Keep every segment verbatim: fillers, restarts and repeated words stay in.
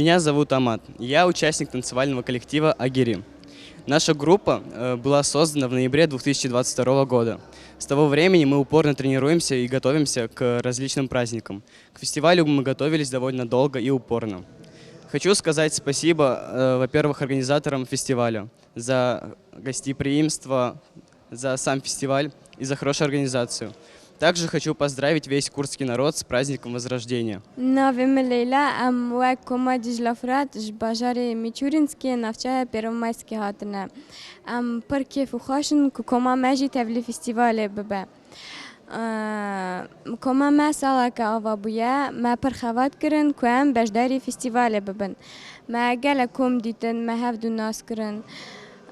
Меня зовут Амат. Я участник танцевального коллектива «Агири». Наша группа, э, была создана в ноябре две тысячи двадцать второго года. С того времени мы упорно тренируемся и готовимся к различным праздникам. К фестивалю мы готовились довольно долго и упорно. Хочу сказать спасибо, э, во-первых, организаторам фестиваля за гостеприимство, за сам фестиваль и за хорошую организацию. Также хочу поздравить весь курдский народ с праздником Возрождения. Navê min Leyla, em wek koma Dîcla Firat ji bajarê Mîçûrînskê navçeya Pêromayskê hatine. Em pir kêf û xweş in ku koma me jî tevlî festîvalê bibe. Eee, koma me saleke ava bûye, me pir xebat kirin ku em beşdarî festîvalê bibin. Me gelek kom dîtin, me hevdû nas kirin.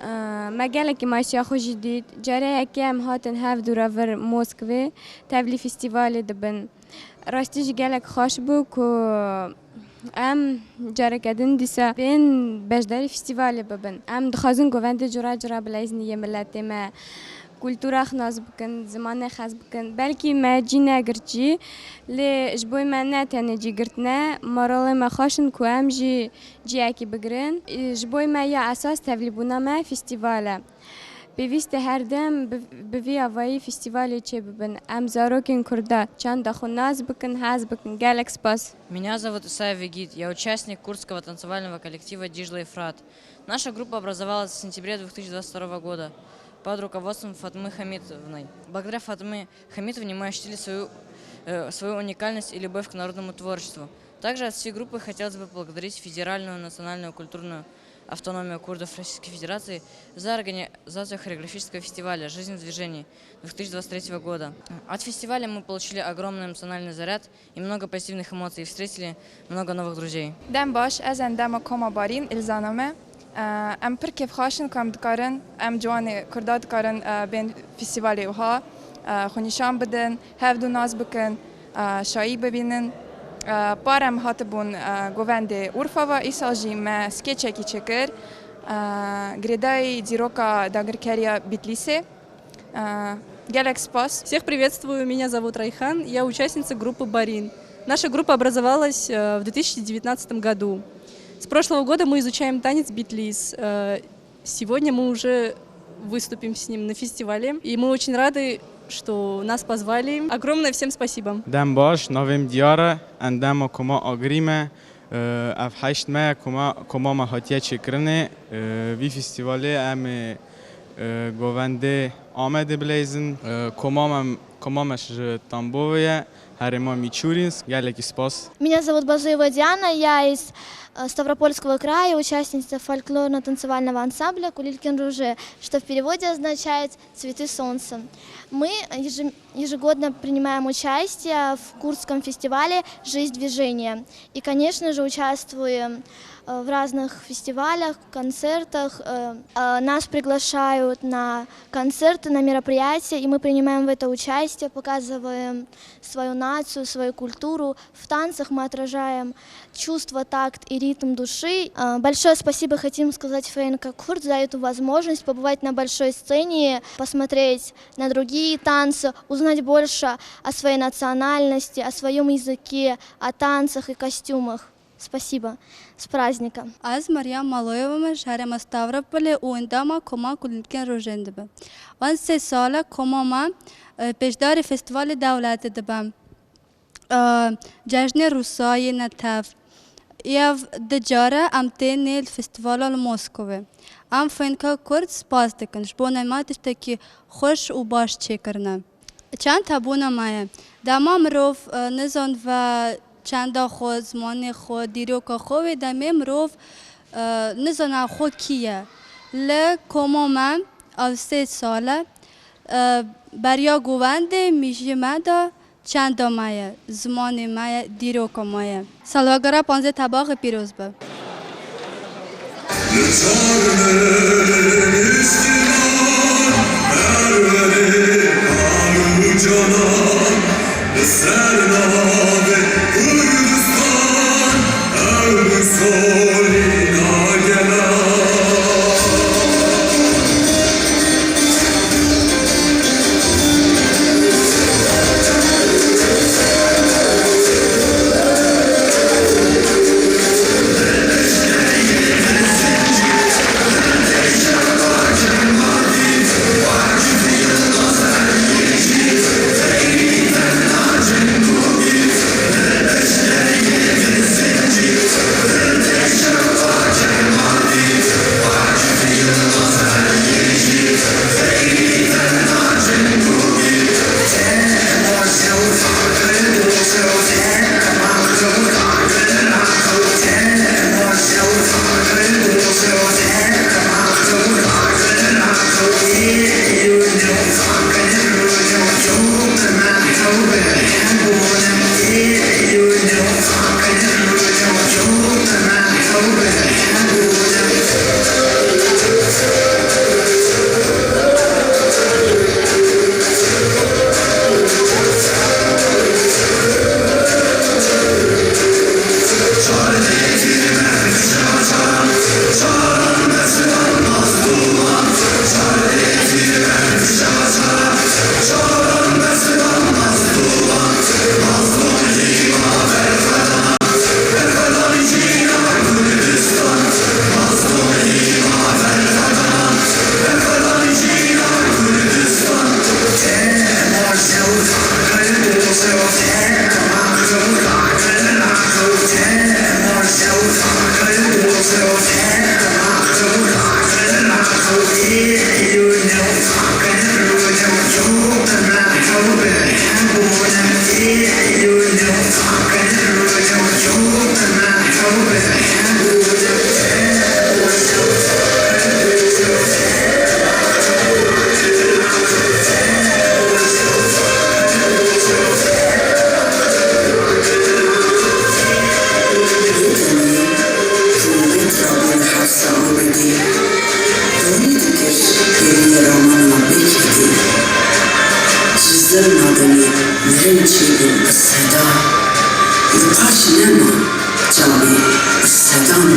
Eee, me gelekî maysiya xwe jî dît. Cara yekê em hatin hevdû re vir Moskvê, tevlî festîvalê dibin. Rastî jî gelek xweş bû ku em careke din dîsa bên beşdarî festîvalê bibin. Em dixwazin govendê cura cura bileyzin yê miletê me, kultura xwe nas bikin, zimanê xwe nas bikin. Belkî me cî negirtî, lê ji bo me ne tenê cî girtine, marolê me xweş in ku em jî ciyekî bigirin. Ji bo me ya esas tevlîbûna me festîval e. Pêwîst e her dem bi, bi vî avayî festîvalê çêbibin. Em zarokên Kurda çanda xwe nas bikin, hez bikin. Gelek spas. Меня зовут Исаев Игит, я участник курдского танцевального коллектива «Дижла и Фрат». Наша группа образовалась в сентябре две тысячи двадцать второго года под руководством Фатмы Хамитовны. Благодаря Фатме Хамитовне мы ощутили свою, э, свою уникальность и любовь к народному творчеству. Также от всей группы хотелось бы поблагодарить Федеральную национальную культурную автономию курдов Российской Федерации за организацию хореографического фестиваля «Жизнь в движении» две тысячи двадцать третьего года. От фестиваля мы получили огромный эмоциональный заряд и много позитивных эмоций, и встретили много новых друзей. Dem baş, ez endama Koma Barîn, Îlzana me. Em pir kêfxweş in ku em dikarin, em ciwanê Kurda dikarin, e, bên festîvalê wiha, e, xwe nîşan bidin, hevdû nas bikin, e, şayî bibînin. E, par em hatibûn, e, govendê Urfa ve, îsal jî me skêçekî çêkir, e, girêdayî dîroka dagirkeriya Bitlîsê. Э, gelek spas. Всех приветствую, меня зовут Райхан, я участница группы «Барин». Наша группа образовалась, э, в две тысячи девятнадцатом году. С прошлого года мы изучаем танец битлис. Э, сегодня мы уже выступим с ним на фестивале, и мы очень рады, что нас позвали. Огромное всем спасибо. Dem baş, navê min Diyar e, endama koma Agirî me. Ev heşt me koma, koma me hatiye çêkirinê. Vî festîvalê em ê, e, govendê Amedê bileyzin. E, koma me, koma me ji Tambovê ye, herêma Mîçûrînsk. Gelekî spas. Меня зовут Базуева Диана, я из, э, Ставропольского края, участница фольклорно-танцевального ансамбля «Кулилкин Роже», что в переводе означает «Цветы солнца». Мы ежем-, ежегодно принимаем участие в Курдском фестивале «Жизнь движения». И, конечно же, участвуем, э, в разных фестивалях, концертах. Э, э, нас приглашают на концерты, на мероприятия, и мы принимаем в это участие, показываем свою нацию, свою культуру. В танцах мы отражаем чувства, такт и ритм души. Э, большое спасибо хотим сказать Фейнка Курт за эту возможность побывать на большой сцене, посмотреть на другие танцы, узнать больше о своей национальности, о своём языке, о танцах и костюмах. Спасибо. С праздником! Ez Meryem Maloyeva me, ji herêma Stavropolê û endama Koma Kulînkên Rojên dibe. Van sê sal e koma me, e, pêşdarî Festîvalê Dewletê dibe. E, cejnê Rûsayê ne tev. Ev di care em tênê li festîvala li Moskowê. Em Fênka Kurd spas dikin ji bo nema tiştekî xweş û baş çêkirine. Çend hebûna me ye. Dema mirov, e, nizan ve çenda xwe, zimanê xwe, dîroka xwe, wê demê mirov, e, nizana xwe kî ye. Li koma me ev sê sal e, e, beriya govendê mîjî me de çenda me ye, zimanê me ye, dîroka me ye. Salvegera panzdeh Tebaxê pîroz be. Dema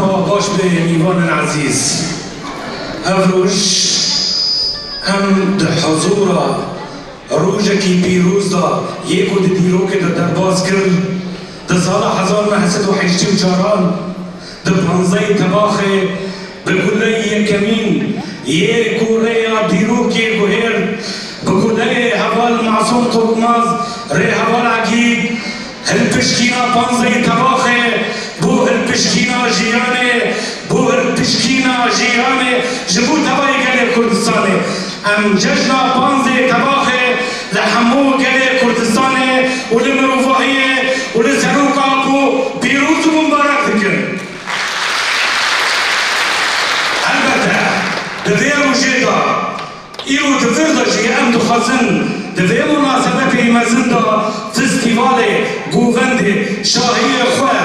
we baş be mîvanên ezîz. Ev roj em di huzûra rojekî pîroz de yê ku di dîrokê de derbas kir, di sala hezar neh sed û heştê û çaran di panzdehê Tebaxê bi guleyê yekemîn yê ku rêya dîrokê guhêr, bi guleyê heval Masûm Korkmaz, rêheval Egîd, hilpişkîna panzdehê Tebaxê bû hilpişkîna jiyanê, bû hilpişkîna jiyanê ji bo tevayê gelê Kurdistanê. Em cejna panzdehê Tebaxê li hemû gelê Kurdistanê û li mirovahiyê û li Serok Apo pîroz û mimbarek dikin. Helbete, di vê rojê de, îro di vir de jî em dixwazin di vê munasebetê mezin de festîvalê govendê şahiyê xwe,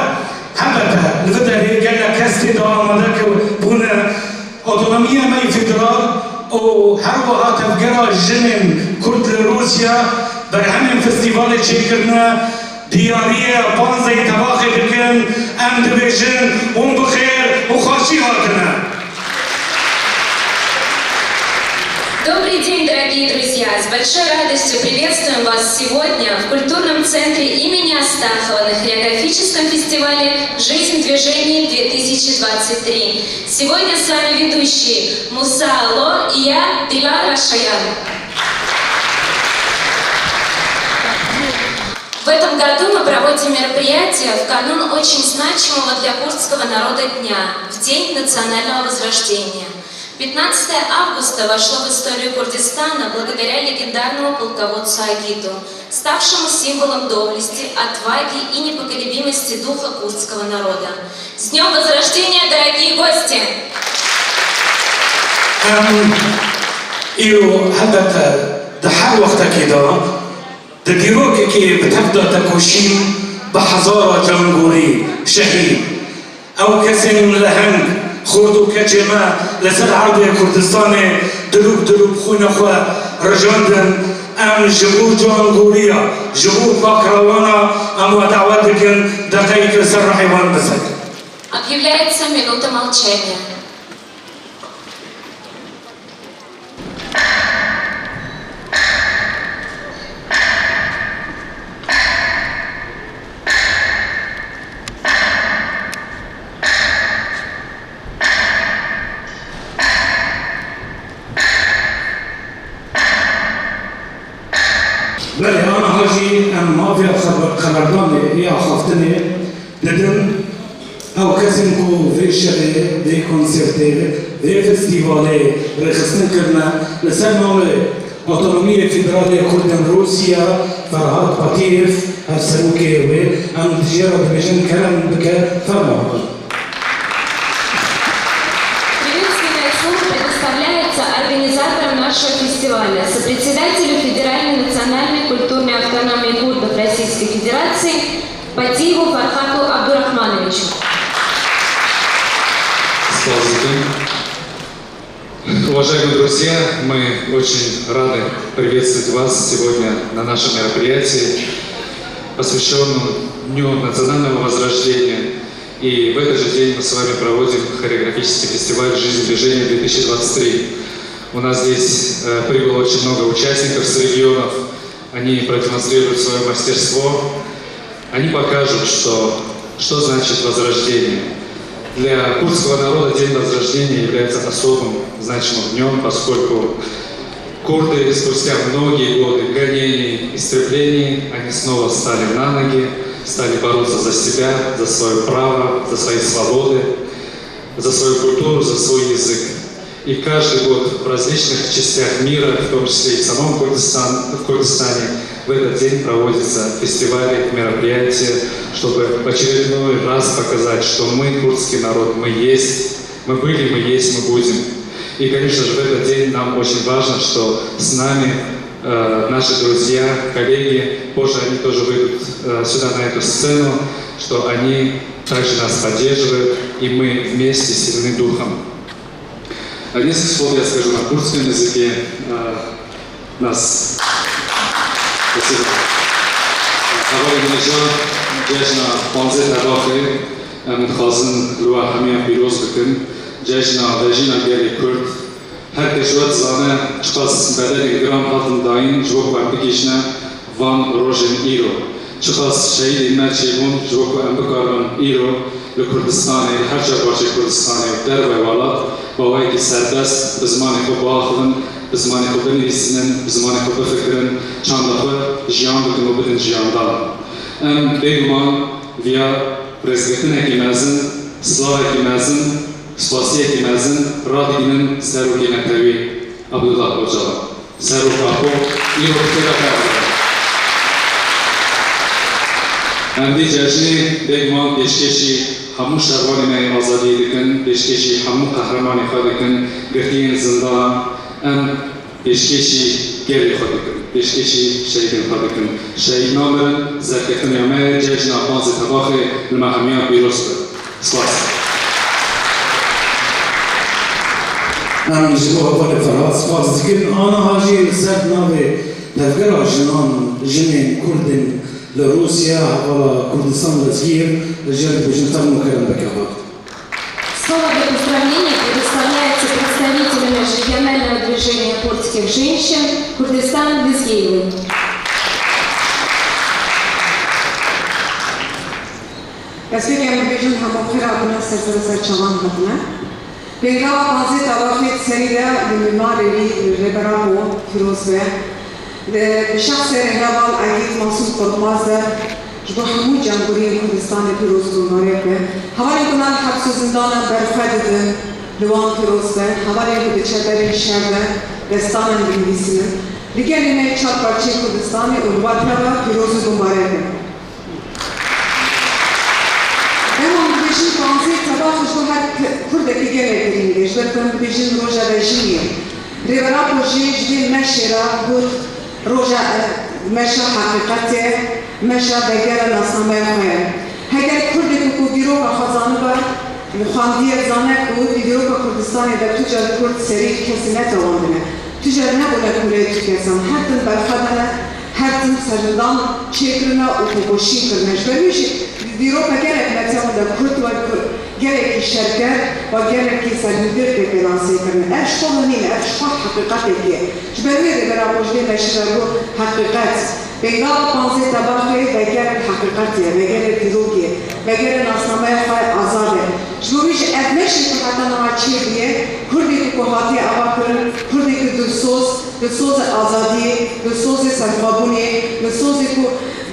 helbete, li vê derê gelek kes tê de amade ke bûne, Otonomiya me yê Federal û her wiha Tevgera Jinên Kurd li Rûsya berhemên festîvalê çêkirine, diyariyê panzdehê Tebaxê dikin, em dibêjin hûn bi xêr û xweşî hatine. Добрый день, дорогие друзья! С большой радостью приветствуем вас сегодня в культурном центре имени Астахова на хореографическом фестивале «Жизнь в движении две тысячи двадцать три». Сегодня с вами ведущие Муса Ало и я, Дилара Шаян. В этом году мы проводим мероприятие в канун очень значимого для курдского народа дня, в День национального возрождения. Пятнадцатое августа вошло в историю Курдистана благодаря легендарному полководцу Агиту, ставшему символом доблести, отваги и непоколебимости духа курдского народа. С Днём Возрождения, дорогие гости! Em îro helbete di her wextekê de, di dîrokekê bi tev de tekoşîn bi hezara cangorî, şehîd, Ew kesên leheng, xort û keçê me li ser erdê Kurdistanê dilûk dilûk xwîna xwe rijandin, em ji bo cangoriya, ji bo pakrewana em we dawet dikin, deqeyek li ser rihê wan bisekinin. Объявляется минута молчания. Belê, aniha jî em mafê xeber-, xeberdanê ê axaftinê didin. Ew kesên ku vê şevê, vê konsertê, vê festîvalê rêxistin kirine, li ser navê Otonomiyê Federalê Kurdên Rûsya, Ferhat Patîyev, hevserokê wê, em jê re dibêjin kerem bike, fermo. Приветственное слово предоставляется организаторам нашего фестиваля, сопредседателю Федеральной национальной культурной автономии курдов Российской Федерации Батиеву Фархату Абдурахмановичу. Спасибо. Уважаемые друзья, мы очень рады приветствовать вас сегодня на нашем мероприятии, посвящённом Дню национального возрождения. И в этот же день мы с вами проводим хореографический фестиваль «Жизнь движения две тысячи двадцать три». У нас здесь, э, прибыло очень много участников с регионов. Они продемонстрируют своё мастерство. Они покажут, что, что значит возрождение. Для курдского народа День Возрождения является особым значимым днём, поскольку курды, спустя многие годы гонений, истреблений, они снова встали на ноги, стали бороться за себя, за своё право, за свои свободы, за свою культуру, за свой язык. И каждый год в различных частях мира, в том числе и в самом Курдистан-, в Курдистане, в этот день проводятся фестивали, мероприятия, чтобы в очередной раз показать, что мы, курдский народ, мы есть, мы были, мы есть, мы будем. И, конечно же, в этот день нам очень важно, что с нами, э, наши друзья, коллеги, позже они тоже выйдут, э, сюда, на эту сцену, что они также нас поддерживают, и мы вместе сильны духом. А несколько слов я скажу на курдском языке. Э, нас... Спасибо. Hevalên hêja, cejna panzdeh Tebaxê, em dixwazin li we hemiyan pîroz bikin. Cejna vejîna gelê Kurd. Her kes ji we dizane çiqas bedelên giran hatin dayîn ji bo ku em bigihîjine van rojên îro. Çiqas şehîdên me çêbûn ji bo ku em bikaribin îro li Kurdistanê, li her çar parçeyê Kurdistanê û derve welat bi awayekî serbest bi zimanê xwe biaxivin, bi zimanê xwe binivîsînin, bi zimanê xwe bifikirin, çanda xwe jiyan bikin û bidin jiyandan. Em bêguman viya rêzgirtinekî mezin, silavekî mezin, spasiyekî mezin radigihînin Serokê Netewî Abdullah Ocalan. Serok Apo, îro bi te ve berdibe. Em vê cejnê bêguman pêşkêşî hemû şervanê me yê azadiyê dikin, pêşkêşî hemû qehremanê xwe dikin, girtiyên zindanan. Em pêşkêşî gelê xwe dikin, pêşkêşî şehîdên xwe dikin. Şehîd namirin, serkeftinê me ye, cejna panzdeh Tebaxê li me hemiyan pîroz be. Spas. Em ji bo hevalê Ferhat spas dikin. Aniha jî li ser navê Tevgera Jinan, Jinên Kurd ên li Rûsya, hevala Kurdistan Lezgiyev, ji dibêjin fermo kerem bike heval. Слово для поздравления предоставляется представителю межрегионального движения курдских женщин Курдистан Лезгиевой. Destpêkê em dibêjin hemû xêr hatine ser ser ser çavan hatine. Pêngava panzdeh Tebaxê di serî de li mîmarê wî, li Rêber Apo pîroz be. Li, bi şexsê Rêheval Egîd Masûm Korkmaz de ji bo hemû canguriyên Kurdistanê pîroz û bimbarek be. Hevalên ku nav heps û zindanan berxwe didin, li wan pîroz be. Hevalên ku di çeperên şer de destanan dinivîsînin. Li gelê me yê çar parçeyê Kurdistanê û li wan teva pîroz û bimbarek be. Dema em dibêjin panzdeh Tebax ji bo her k-, Kurdekî gelek girîng e. Ji ber ku em dibêjin roja vejinê ye. Rêber Apo jî ji vê meşê re got, roja, e, meşa heqîqetê, meşa vegera nasnameya xwe ye. Heger Kurdekî ku dîroka xwe zanibe, xwendiye, zane ku di dîroka Kurdistanê de tu car Kurd serî kesî netewandine. Tu car nebûne kûleyê tu kesan. Her tim berxwe dane, her tim serhildan çêkirine û têkoşîn kirine. Ji ber wê jî di dîroka gelek me tewin de Kurd wek gelekî şerker, wek gelekî serhilgir tê pênaseyî kirine. Ev ji xwe ve nîne, ev ji xwe heqîqetekî ye. Ji ber wê Rêber Apo ji vê meşê re got, heqîqet. Pêngava panzdeh Tebaxê veger heqîqetê ye, vegerê dîrokê ye, vegerê nasnameya xwe azad e. Ji bo wî jî ev meşê ku heta niha çêbûye, Kurdekî ku hatiye avakirin, Kurdekî dilsoz, dilsozê azadiyê, dilsozê serxwebûnê, dilsozê ku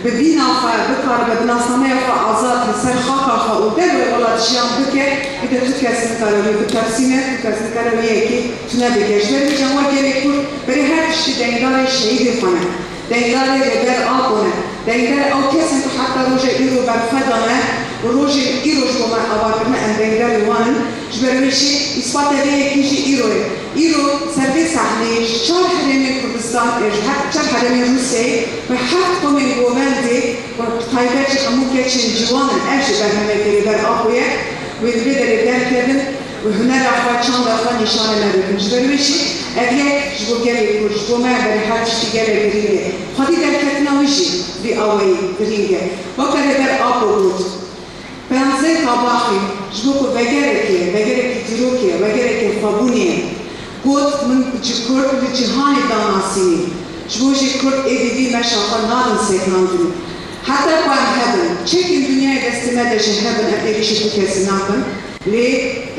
bi bîna xwe bikaribe, bi nasnameya xwe azad li ser xaka xwe û derveyî welat jiyan bike, îde tu kes nikare wî bitersîne, tu kes nikare wî yekê tune bike. Ji ber vê jî em wek gelê Kurd berê her tiştî dengdarê şehîdê xwe ne. Dengdarê Rêber Apo ne. Dengdarê ew kes in ku heta roja îro berxwe dane û rojên îro ji bo me ava kirine, em dengdarê wan in. Ji ber wê jî îspata vê yekê jî îro ye. Îro ser vê sahneyê ji çar herêmên Kurdistan, ê, ji her çar herêmên Rûsyayê bi heft komên govendê û bi taybet jî hemû keçên ciwan in. Ev jî berhemekî Rêber Apo ye. Wê li vê derê derkevin. Û hunera xwe, çanda xwe nîşanê me bikin. Ji ber wê jî ev yek ji bo gelê Kurd, ji bo me berê her tiştî gelek girîng e. Xwedî derketina wî jî vî awayî girîng e. Weke Rêber Apo got, Panzdeh Tebaxê ji bo ku vegerekê, vegerekî dîrokê, vegerekê xwebûnê ye. Got, min ji Kurd li cîhanê danasînî. Ji bo jî Kurd êdî vî meşa xwe nadin sekandin. Heta ku em hebin, çekên dinyayê destê me de jî hebin, em êrîşê tu kesî nakin. Lê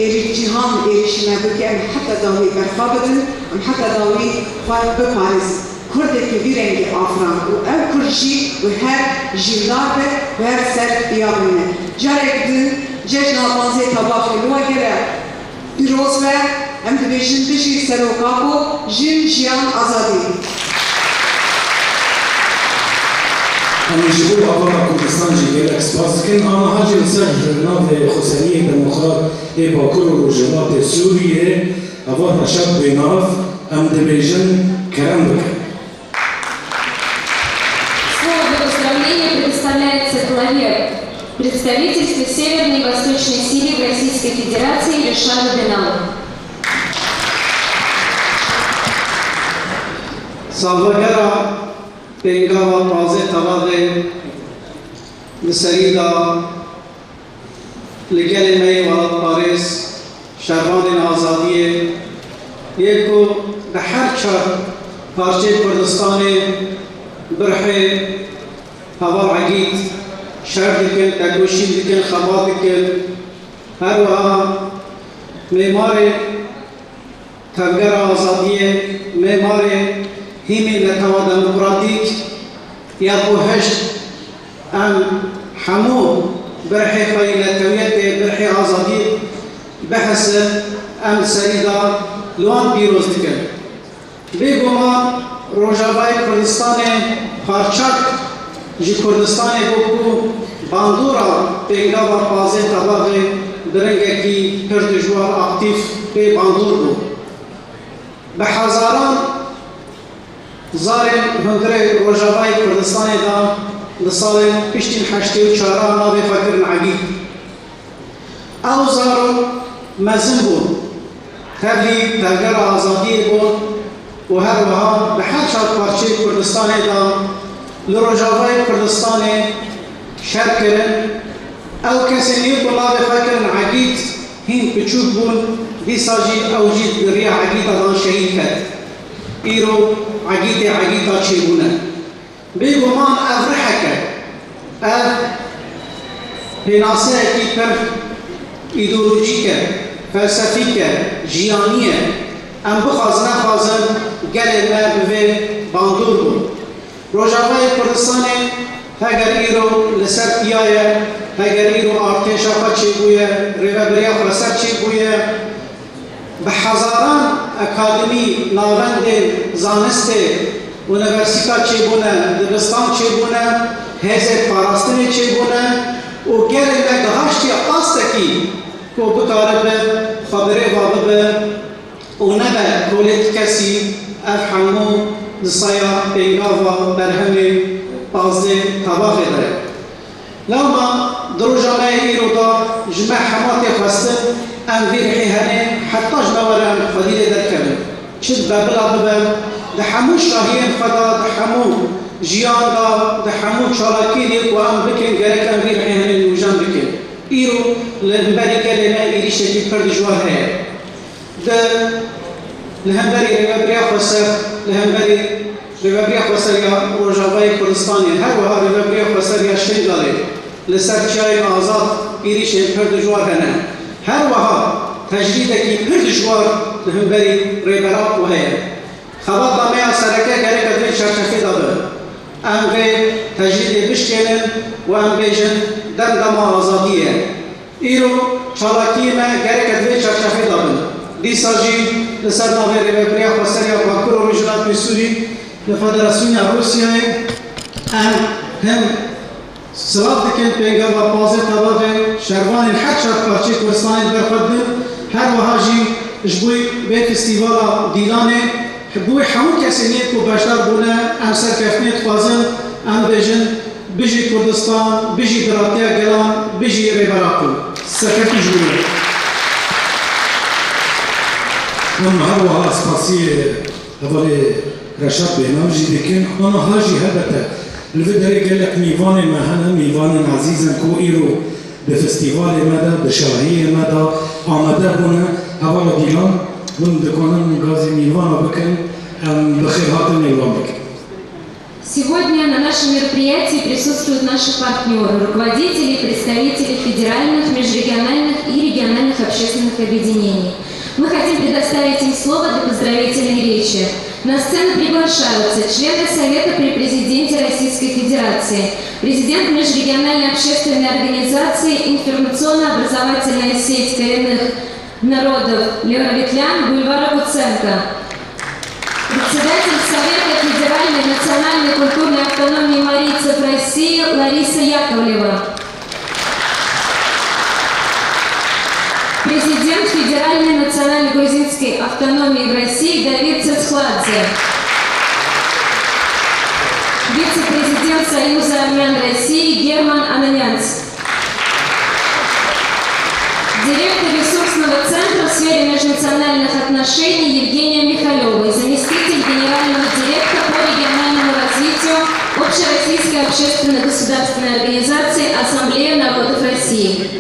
êrîş cîhan êrîşî me bike, em heta dawî berxwe bidin, em heta dawî xwe biparêzin. Kurdekî vî rengî afirand û ev Kurd jî wê her jîldar be û her ser piya bimîne. Carek din cejna panzdeh Tebaxê li we gelek pîroz be, em dibêjin bijî Serok Apo, jin, jiyan, azadî. Em ji bo Avala Kurdistan jî gelek spas dikin. Aniha jî li ser navê Xweseriyê Demokrat ê Bakur û Rojhilatê Sûriyê, Heval Reşad Bênav, em dibêjin kerem bikin. Слово для поздравления предоставляется главе Представительство Северной и Восточной Сирии в Российской Федерации Ришада Бинала. Salvegera pêngava pazdeh Tebaxê li serî de li gelê me yê welatparêz, şervanên azadiyê, yê ku bi her çar parçeyê Kurdistanê bi rihê Heval Egîd şer dikin, tekoşîn dikin, xebat dikin. Her wiha mêmarê Tevgera Azadiyê, mêmarê hîmê netewa demokratîk ya ku hişt em hemû bi rihê xwe yê netewiyetê, bi rihê azadiyê bihesin, em serî de li wan pîroz dikin. Bêguman Rojavayê Kurdistanê parçak ji Kurdistanê bû ku bandora pêngava pazdeh Tebaxê bi rengekî pir dijwar, aktîf pê bandor bû. Bi hezaran zarên hundirê Rojavayê Kurdistanê de di salên piştî heştê û çaran navê xwe kirin Egîd. Ew zarok mezin bûn, tevlî Tevgera Azadiyê bûn û her wiha bi her çar parçeyê Kurdistanê de li Rojavayê Kurdistanê şer kirin. Ew kesên yê ku navê xwe kirin Egîd hîn piçûk bûn, dîsa jî ew jî di riya Egîda de şehîd ket. Îro Egîdê Egîda çêbûne. Bêguman ev rihek e, ev pênaseyekî pir îdeolojîk e, felsefîk e, jiyanî ye. Em bixwazin nexwazin gelê me bi vê bandor bû. Rojavayê Kurdistanê heger îro li ser piya ye, heger îro artêşa xwe çêbûye, rêvebiriya xweser çêbûye, bi hezaran akademî, navendên zanistê, unîversîta çêbûne, dibistan çêbûne, hêzên parastinê çêbûne û gelê me gihaştiye astekî ku bikaribe xwe bi rê ve bibe û nebe kolê ti kesî. Ev hemû di saya pêngava berhemê pazdeh Tebaxê de ye. Lewma di roja me yê îro de ji me hema tê xwestin em vî rihê henê heta ji me were em xwedî lê derkevin. Çi bebila bibe, di hemû şahiyên xwe de, di hemû jiyan de, di hemû çalakiyên yê ku em bikin, gerek em vî rihê henê nûjen bikin. Îro li hemberî gelê me êrîşekî pir dijwar heye. Di, li hemberî Rêvebiriya Xweser, li hemberî Rêvebiriya Xweser ya Rojavayê Kurdistanê, her wiha Rêvebiriya Xweser ya Şingalê li ser çiyayên azad êrîşên pir dijwar hene. Her wiha tecrîdekî pir dijwar li hemberî Rêber Apo heye. Xebata me ya sereke gerek e di vê çarçefê de be. Em vê tecrîdê bişkênin û em bêjin dem dema azadiyê ye. Îro çalakiyê me gerek e di vê çarçefê de bin. Dîsa jî li ser navê Rêvebiriya Xweser ya Bakur û Rojhilatê Sûrî li Federasyona Rûsyayê em him silav dikin pêngava pazdeh Tebaxê, şervanên her çar parçeyê Kurdistanê li ber xwe didin. Her wiha jî ji bo vê festîvala Dîlanê, ji bo hemû kesên yê ku beşdar bûne, em serkeftinê dixwazin, em bêjin, Bijî Kurdistan, bijî biratiya gelan, bijî Rêber Apo. Serkeftin ji bo we. Em her wiha spasiyê hevalê Reşat Bêhnav jî dikin. Aniha jî helbete li vê derê gelek mîvanê me hene, mîvanên ezîz in ku îro di festîvalê me de, di şahiyê me de amade bûne. Hevala Dîlan, hûn dikanin gazî mîvana bikin, em bi xêr hatinê wan bikin. Сегодня на нашем мероприятии присутствуют наши партнёры, руководители и представители федеральных, межрегиональных и региональных общественных объединений. Мы хотим предоставить им слово для поздравительной речи. На сцену приглашаются члены Совета при Президенте Российской Федерации, президент межрегиональной общественной организации «Информационно-образовательная сеть коренных народов Леровитлан» Гульвара Куценко, председатель Совета Федеральной национальной культурной автономии марийцев России Лариса Яковлева, президент Федеральной национальной грузинской автономии в России Давид Цецхладзе, вице-президент Союза армян России Герман Ананянц. Директор ресурсного центра в сфере межнациональных отношений Евгения Михалёва и заместитель генерального директора по региональному развитию Общероссийской общественно-государственной организации Ассамблея народов России.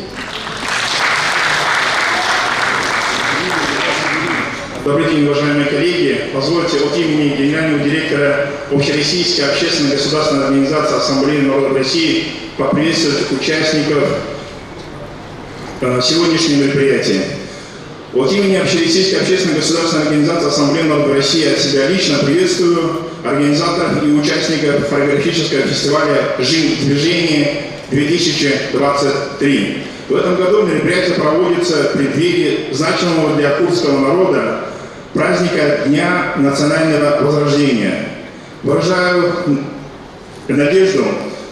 Добрый день, уважаемые коллеги. Позвольте от имени генерального директора Общероссийской общественно-государственной организации Ассамблеи народов России поприветствовать участников э, сегодняшнего мероприятия. От имени Общероссийской общественно-государственной организации Ассамблеи народов России от себя лично приветствую организаторов и участников хореографического фестиваля «Жизнь в движении две тысячи двадцать три». В этом году мероприятие проводится в преддверии значимого для курдского народа праздника Дня национального возрождения. Выражаю надежду,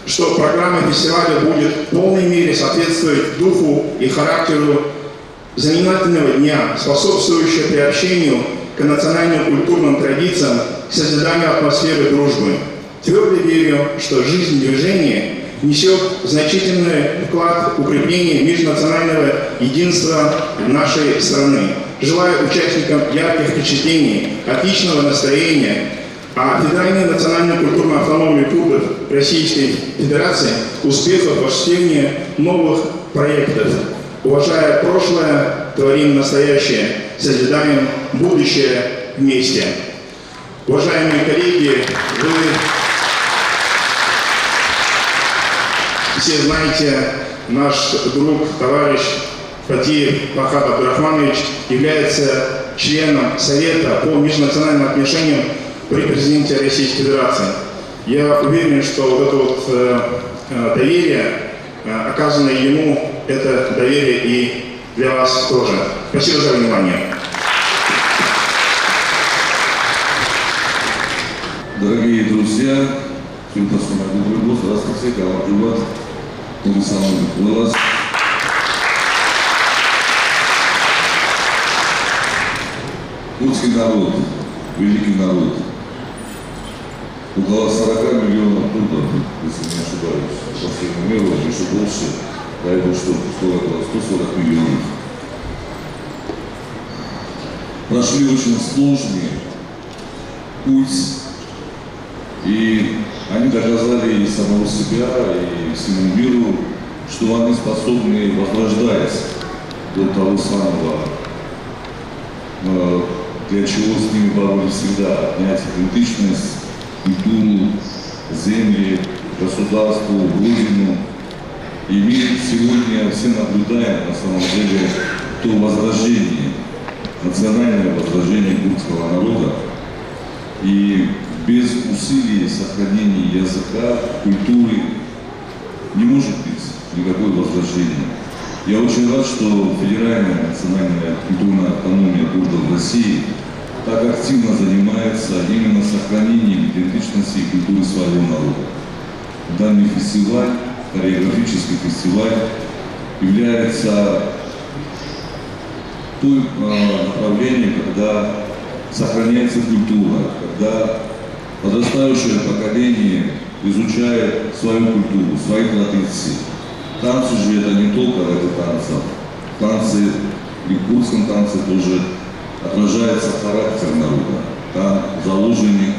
что программа фестиваля будет в полной мере соответствовать духу и характеру знаменательного дня, способствующего приобщению к национальным культурным традициям, созиданию атмосферы дружбы. Твердо верю, что «Жизнь в движении» несёт значительный вклад в укрепление межнационального единства нашей страны. Желаю участникам ярких впечатлений, отличного настроения, а Федеральной национальной культурной автономии курдов Российской Федерации успехов в осуществлении новых проектов. Уважая прошлое, творим настоящее, созидаем будущее вместе. Уважаемые коллеги, вы все знаете, наш друг, товарищ Фатиев Фархад Абдурахманович является членом Совета по межнациональным отношениям при президенте Российской Федерации. Я уверен, что вот это вот э, э, доверие, э, оказанное ему, это доверие и для вас тоже. Спасибо за внимание. Дорогие друзья, Сюлтасуна Губрибу, здравствуйте, Калабджуба, Нурисламович Вылаз. Курдский народ, великий народ. Около сорока миллионов курдов, если не ошибаюсь, по всему миру, еще больше, дай бог, чтобы было около сто сорок миллионов. Прошли очень сложный путь, и они доказали и самого себя, и всему миру, что они способны возрождать до того самого, э, для чего с ними боролись всегда, отнять идентичность, культуру, земли, государство, родину. И мы сегодня все наблюдаем, на самом деле, то возрождение, национальное возрождение курдского народа. И без усилий сохранения языка, культуры не может быть никакой возрождения. Я очень рад, что Федеральная национальная культурная автономия курдов России так активно занимается именно сохранением идентичности и культуры своего народа. Данный фестиваль, хореографический фестиваль, является той, э, направлением, когда сохраняется культура, когда подрастающее поколение изучает свою культуру, свои традиции. Танцы же это не только ради танцев. Танцы, и в курдском танце тоже отражается характер народа. Там заложены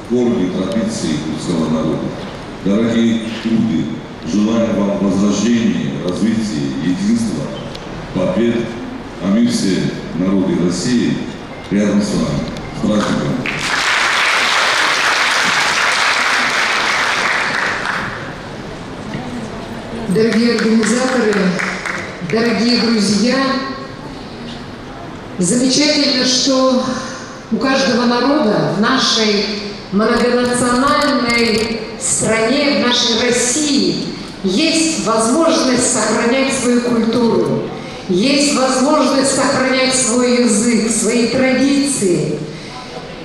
корни традиции курдского народа. Дорогие курды, желаем вам возрождения, развития, единства, побед, а мы все, народы России, рядом с вами. С праздником! Дорогие организаторы, дорогие друзья, замечательно, что у каждого народа в нашей многонациональной стране, в нашей России есть возможность сохранять свою культуру, есть возможность сохранять свой язык, свои традиции.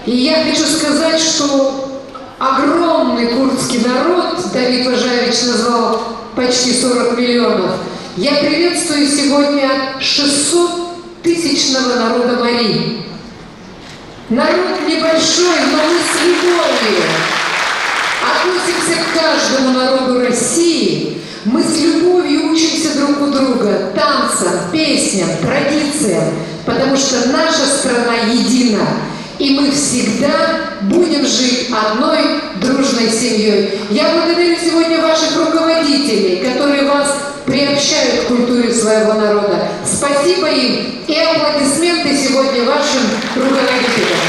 И я хочу сказать, что огромный курдский народ, Давид Вожаевич назвал почти сорок миллионов, я приветствую сегодня шестьсот тысячного народа Мари. Народ небольшой, но мы с любовью относимся к каждому народу России. Мы с любовью учимся друг у друга. Танцы, песням, традициям, потому что наша страна едина, и мы всегда будем жить одной дружной семьей. Я благодарю сегодня ваших руководителей, которые вас приобщают к культуре своего народа. Спасибо им и аплодисменты сегодня вашим руководителям.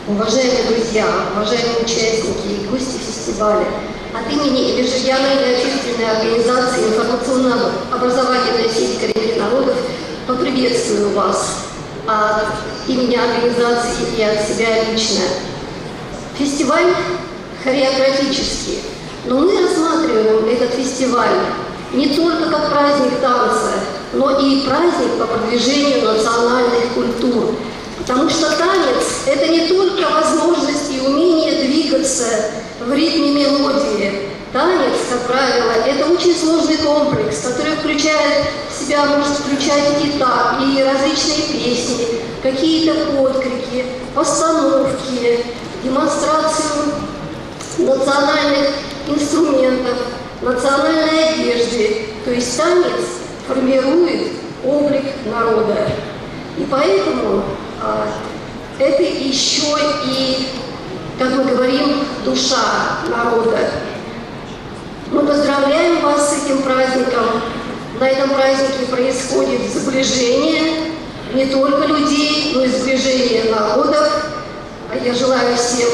Уважаемые друзья, уважаемые участники и гости фестиваля, от имени межрегиональной общественной организации «Информационно-образовательная сеть коренных народов» поприветствую вас от имени организации и от себя лично. Фестиваль хореографический, но мы рассматриваем этот фестиваль не только как праздник танца, но и праздник по продвижению национальных культур. Потому что танец — это не только возможность и умение двигаться в ритме мелодии. Танец, как правило, это очень сложный комплекс, который включает в себя, может включать и так, и различные песни, какие-то подкрики, постановки, демонстрацию национальных инструментов, национальной одежды. То есть танец формирует облик народа. И поэтому а, это еще и, как мы говорим, душа народа. Мы поздравляем вас с этим праздником. На этом празднике происходит сближение не только людей, но и сближение народов. А я желаю всем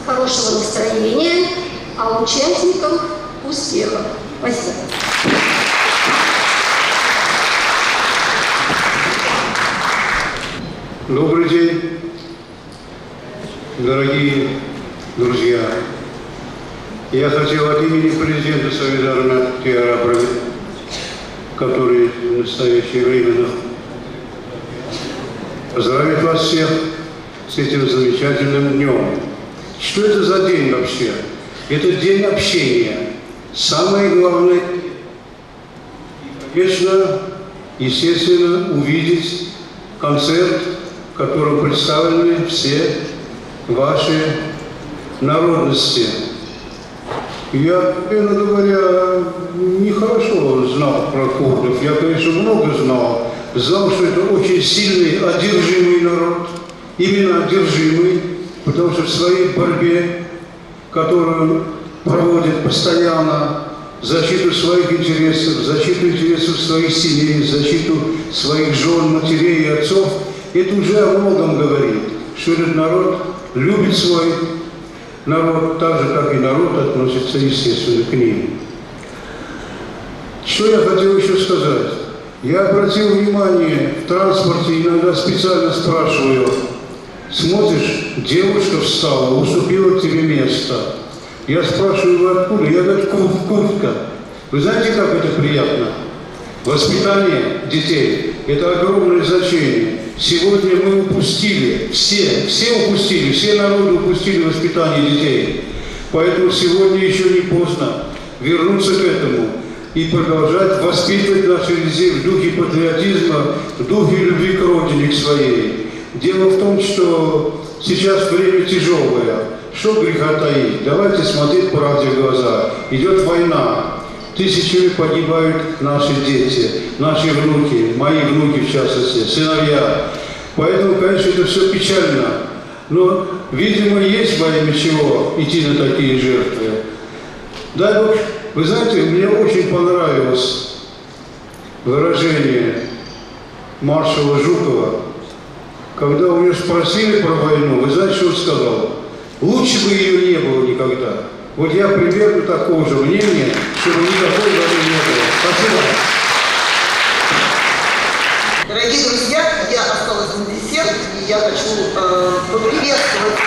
хорошего настроения, а участникам успехов. Спасибо. Добрый день, дорогие друзья! Я хотел от имени президента Совета Арабских Эмиратов, который в настоящее время находится, поздравить вас всех с этим замечательным днем. Что это за день вообще? Это день общения. Самое главное, конечно, естественно, увидеть концерт, в котором представлены все ваши народности. Я, откровенно говоря, нехорошо знал про курдов. Я, конечно, много знал. Знал, что это очень сильный, одержимый народ. Именно одержимый, потому что в своей борьбе, которую проводит постоянно, в защиту своих интересов, в защиту интересов своих семей, в защиту своих жен, матерей и отцов, это уже о многом говорит, что этот народ любит свой народ, так же, как и народ относится, естественно, к ним. Что я хотел еще сказать? Я обратил внимание, в транспорте иногда специально спрашиваю, смотришь, девушка встала, уступила тебе место. Я спрашиваю, вы откуда? Я говорю, кур- куртка. Вы знаете, как это приятно? Воспитание детей — это огромное значение. Сегодня мы упустили, все, все упустили, все народы упустили воспитание детей. Поэтому сегодня еще не поздно вернуться к этому и продолжать воспитывать наших детей в духе патриотизма, в духе любви к родине, к своей. Дело в том, что сейчас время тяжелое. Что греха таить? Давайте смотреть правде в глаза. Идет война. Тысячами погибают наши дети, наши внуки, мои внуки в частности, сыновья. Поэтому, конечно, это все печально. Но, видимо, есть во имя чего идти на такие жертвы. Дай Бог, вы знаете, мне очень понравилось выражение маршала Жукова, когда у него спросили про войну, вы знаете, что он сказал? Лучше бы ее не было никогда. Вот я примерно такого же мнения, чтобы никакой войны не было. Спасибо. Дорогие друзья, я осталась на десерт, и я хочу э, поприветствовать.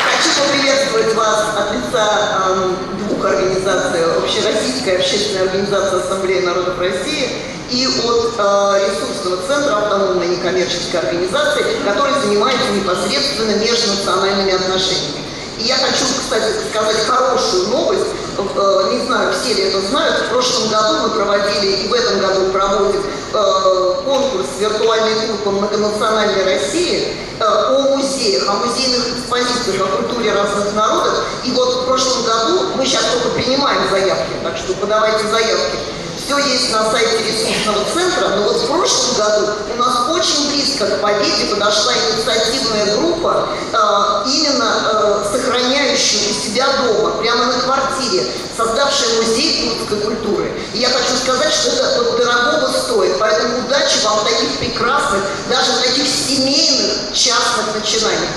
Хочу поприветствовать вас от лица э, двух организаций, Общероссийская общественная организация Ассамблея народов России и от э, ресурсного центра автономной некоммерческой организации, который занимается непосредственно межнациональными отношениями. И я хочу, кстати, сказать хорошую новость. Э, Не знаю, все ли это знают, в прошлом году мы проводили и в этом году проводим э, конкурс «Виртуальный тур по многонациональной России» э, о музеях, о музейных экспозициях, о культуре разных народов. И вот Сейчас только принимаем заявки, так что подавайте заявки. Все есть на сайте ресурсного центра, но вот в прошлом году у нас очень близко к победе подошла инициативная группа, э, именно э, сохраняющая у себя дома, прямо на квартире, создавшая музей курдской культуры. И я хочу сказать, что это вот дорогого стоит. Поэтому удачи вам в таких прекрасных, даже в таких семейных, частных начинаниях.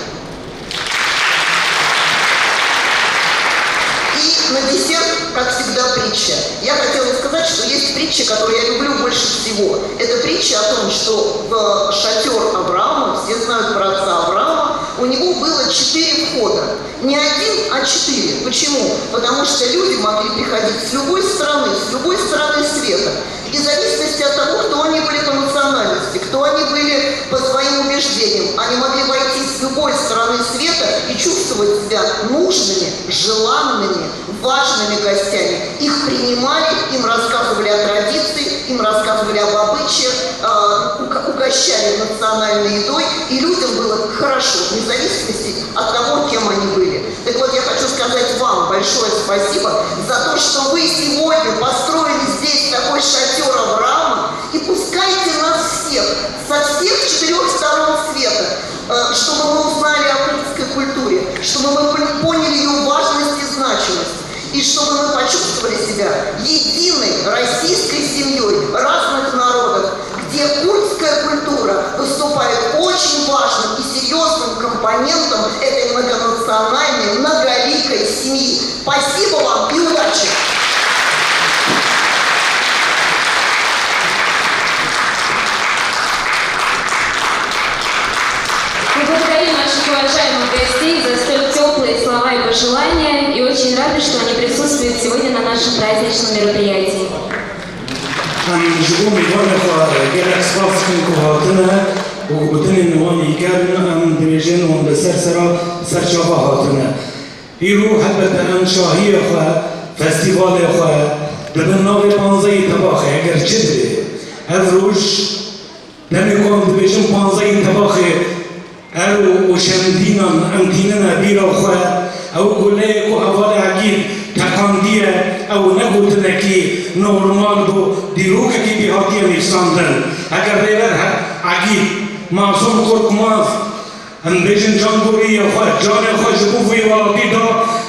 И на десерт, как всегда, притча. Я хотела сказать, что есть притча, которую я люблю больше всего. Это притча о том, что в шатер Авраама, все знают про отца Авраама, у него было четыре входа. Не один, а четыре. Почему? Потому что люди могли приходить с любой страны, с любой страны света. Вне зависимости от того, кто они были по национальности, кто они были по своим убеждениям, они могли войти с любой стороны света и чувствовать себя нужными, желанными, важными гостями. Их принимали, им рассказывали о традиции, им рассказывали об обычаях, э, уго- угощали национальной едой, и людям было хорошо, вне зависимости от того, кем они были. Так вот, я хочу сказать вам большое спасибо за то, что вы сегодня построили здесь такой шатер Авраама, и пускайте нас всех со всех четырех сторон света, э, чтобы мы узнали о курдской культуре, чтобы мы пон- поняли ее важность и значимость, и чтобы мы почувствовали себя единой российской семьей разных народов, где курдская культура выступает очень важным и серьезным компонентом этой многонациональной, многоликой семьи. Спасибо вам и удачи! Мы благодарим наших уважаемых гостей за столь теплые слова и пожелания, и очень рады, что они присутствуют сегодня на нашем праздничном мероприятии. Em ji bo mêvanê xwe gelek spas dikin ku hatine û gotinên wan yê kerdin. Em dibêjin wan bi ser sera ser çava hatine. Îro helbete em şahiyê xwe, festîvalê xwe di bin navê panzdehê Tebaxê eger çi dibe, ev roj demê ku em dibêjin panzdehê Tebaxê, Ew û şemdînan em tînine bîra xwe, ew guleyê ku hevalê Egîd teqandiye, ew ne gotinekî normal bû, dîrokekî pê hatiye nivîsandin. Heger Rêber He-, Egîd, Masûm Korkmaz, em bêjin cangoriyê xwe, canê xwe ji bo vê welatî da,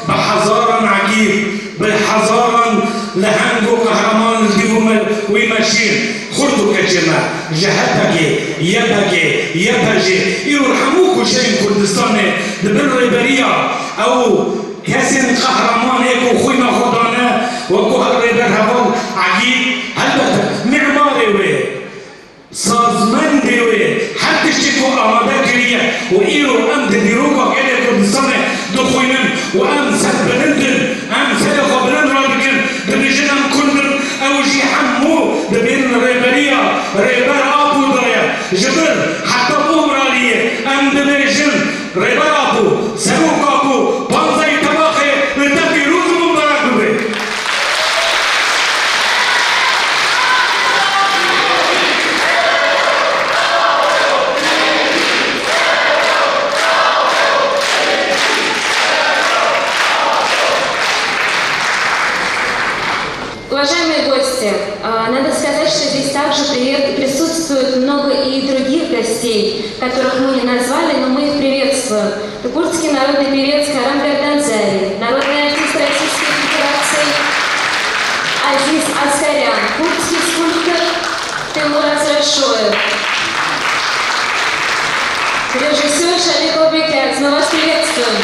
bi hezaran Egîd, bi hezaran leheng û qehreman li dî û me-, wî meşîn, xurt û keçê me, ji HPG'ê, YPG'ê, YPJ'ê, îro hemû goşeyên Kurdistanê di bin rêberiya ew kesên qehreman ê ku xwîna xwe dane, wekû Rêber Heval Egîd, helbete, mîmarê wê, sazmendê wê, her tiştê ku amade kiriye û îro em di dîroka gelê Kurdistanê dixwînin û em serbilind in, em serê xwe bilind radikin, dibêjin em kurd in, ew jî hemû di bin rêberiya Rêber Apo de ye. Ji vir heta Umraliyê em dibêjin, Rêber Apo, Serok Apo, panzdehê Tebaxê li te pîroz û mubarek bibe. Уважаемые гости, а, надо сказать, что здесь также привет-, присутствует много и других гостей, которых мы не назвали, но мы их приветствуем. Курдский народный певец Карам Гарданзари, народный артист Российской Федерации Азиз Аскарян, курдский скульптор Тимураз Рашоев, режиссёр Шамиль Бабикяз. Мы вас приветствуем.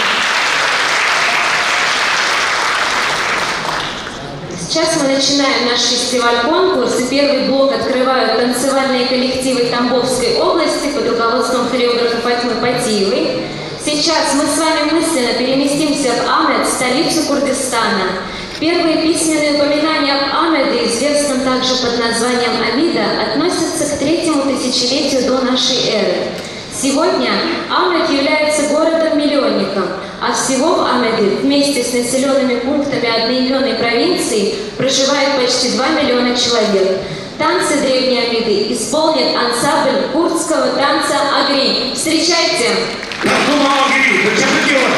Сейчас мы начинаем наш фестиваль-конкурс, и первый блок открывают танцевальные коллективы Тамбовской области под руководством хореографа Фатимы Патиевой. Сейчас мы с вами мысленно переместимся в Амед, столицу Курдистана. Первые письменные упоминания об Амеде, известном также под названием Амида, относятся к третьему тысячелетию до нашей эры. Сегодня Амед является городом-миллионником, а всего в Амеде вместе с населёнными пунктами одноименной провинции проживает почти два миллиона человек. Танцы древней Амиды исполнит ансамбль курдского танца «Агри». Встречайте! Topluma agirî, bi çepikê we.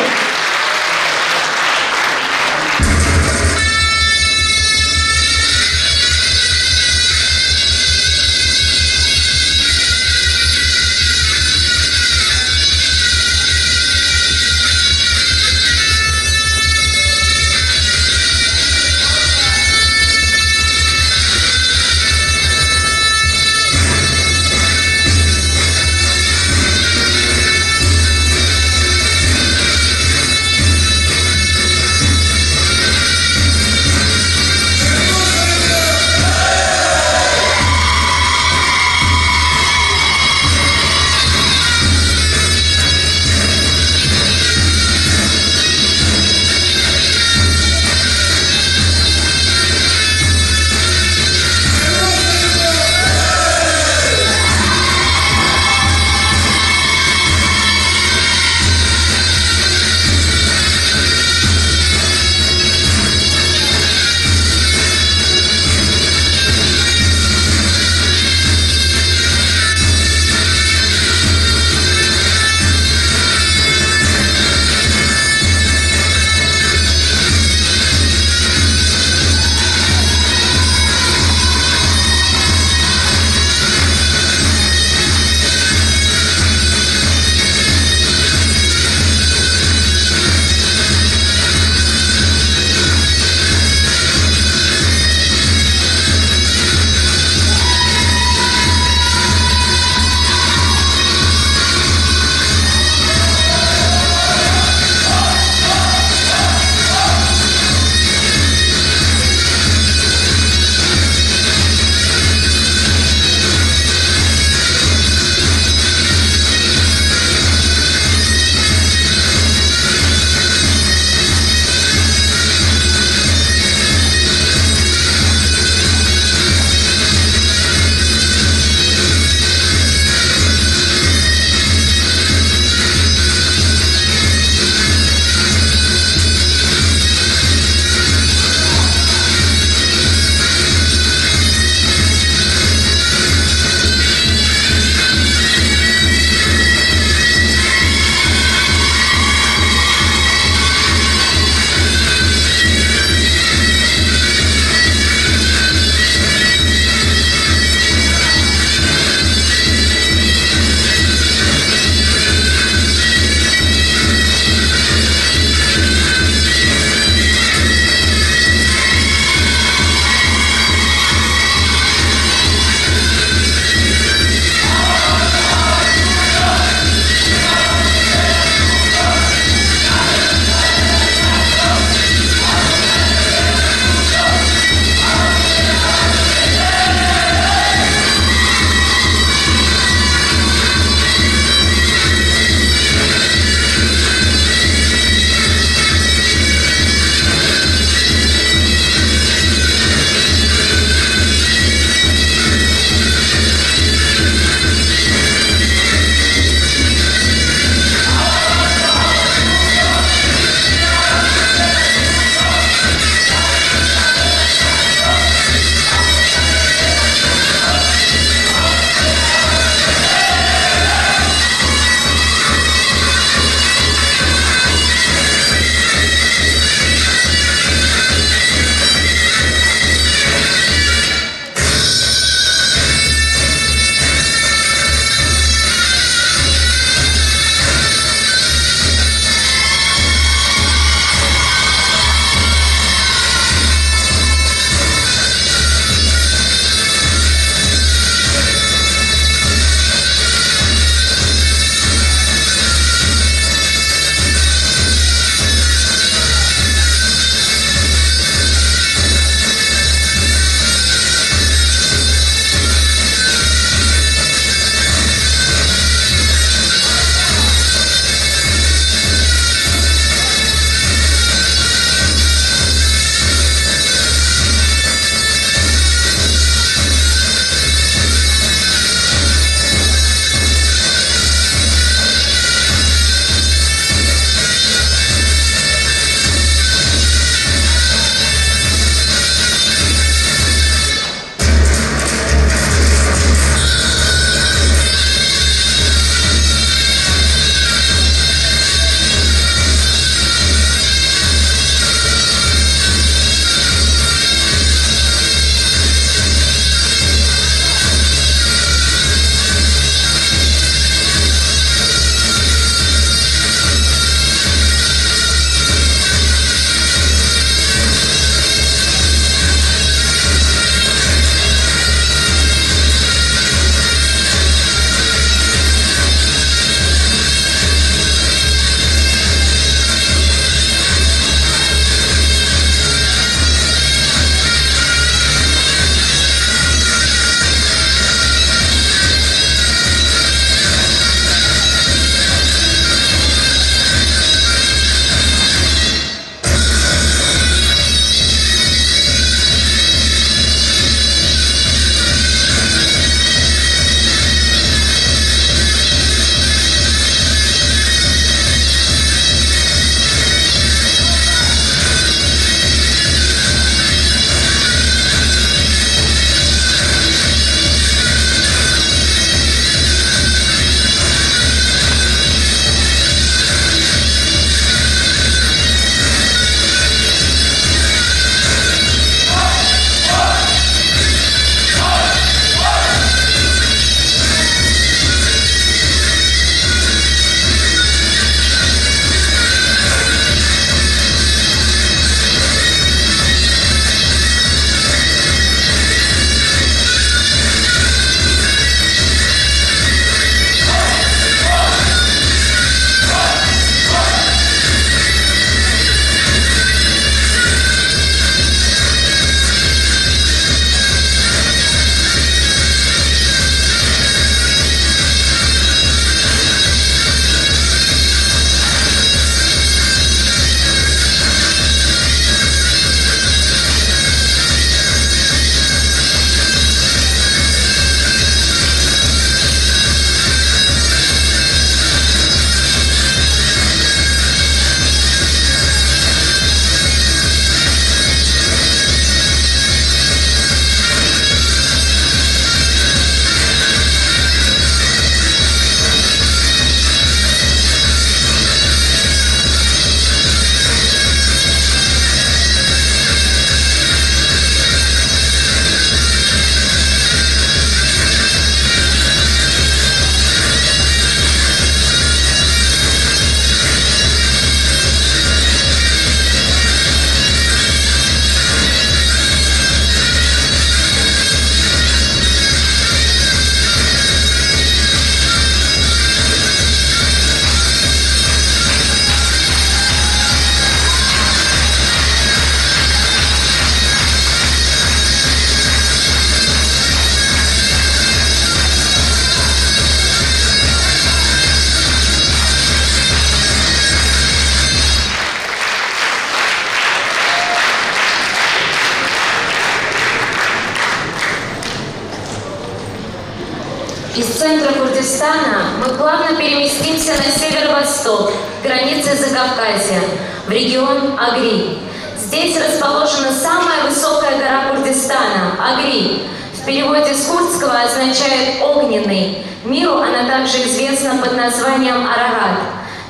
Центра Курдистана мы плавно переместимся на северо-восток, границы Закавказья, в регион Агри. Здесь расположена самая высокая гора Курдистана — Агри. В переводе с курдского означает «огненный». Миру она также известна под названием Арарат.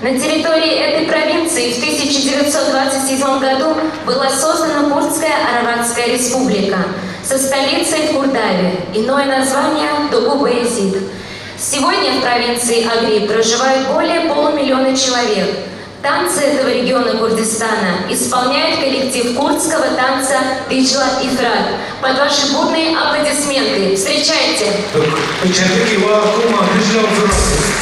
На территории этой провинции в тысяча девятьсот двадцать седьмом году была создана Курдская Араратская Республика со столицей в Курдаве, иное название — Догу-Баязид. Сегодня в провинции Агри проживают более полумиллиона человек. Танцы этого региона Курдистана исполняет коллектив курдского танца «Дижла и Фрат». Под ваши бурные аплодисменты встречайте! Bi çepikê we koma Dîcle û Firat.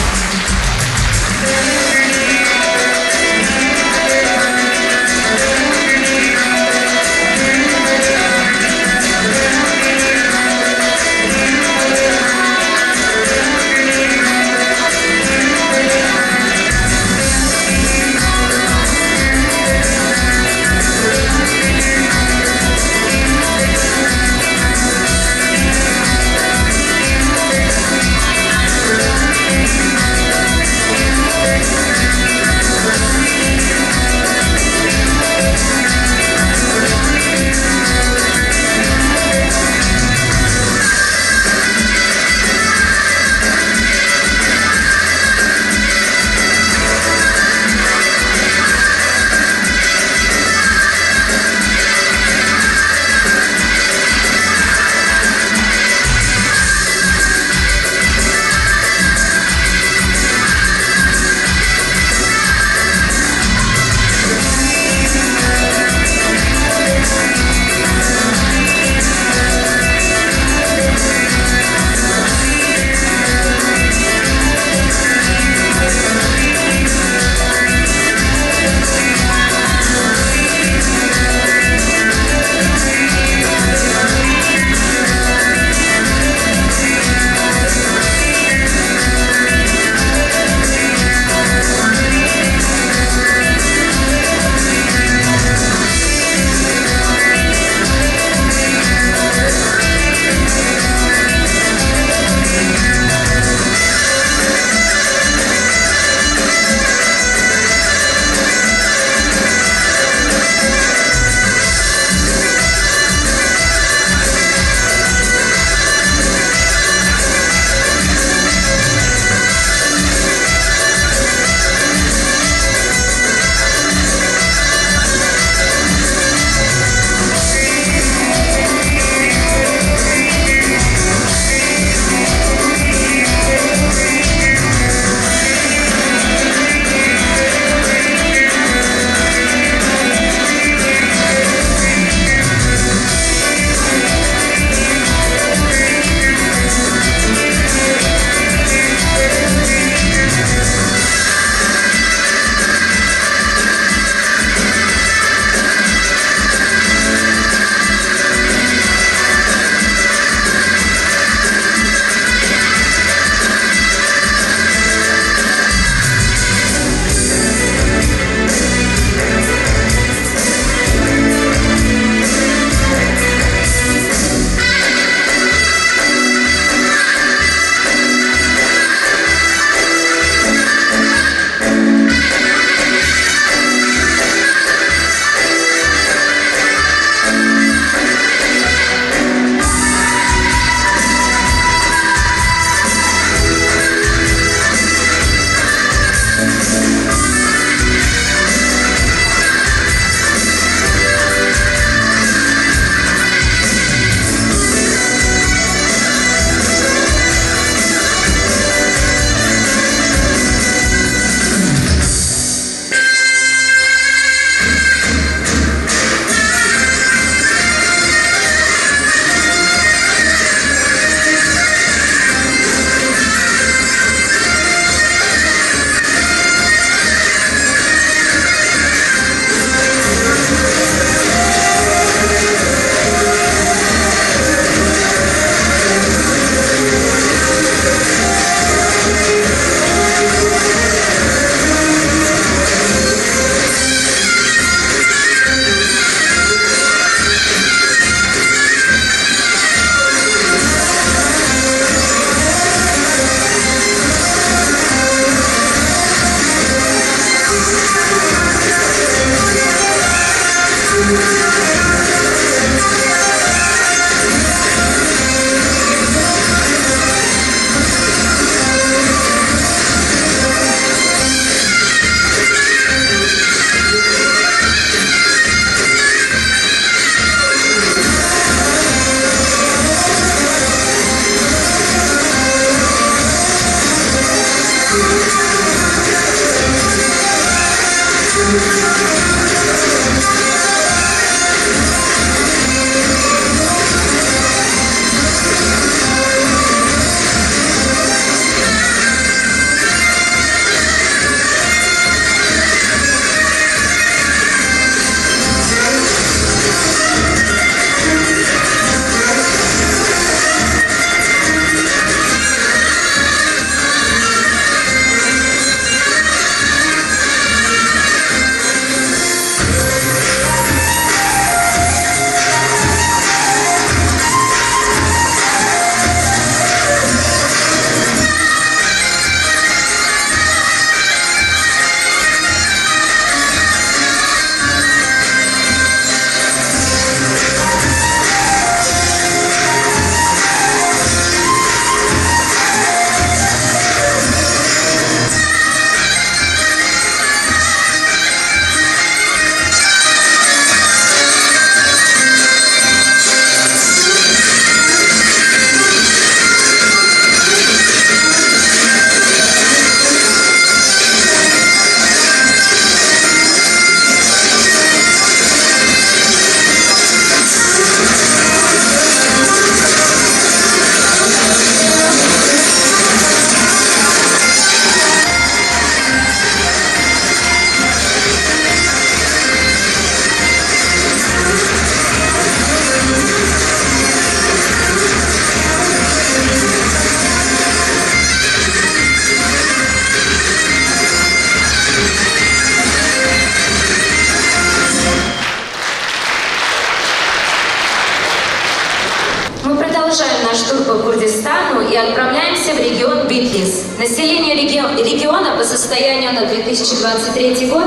И отправляемся в регион Битлис. Население реги- региона по состоянию на две тысячи двадцать третий год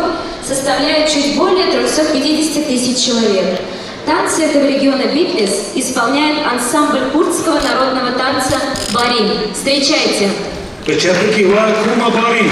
составляет чуть более трёхсот пятидесяти тысяч человек. Танцы этого региона Битлис исполняет ансамбль курдского народного танца «Бари». Встречайте! Bi çepikî we koma Barî.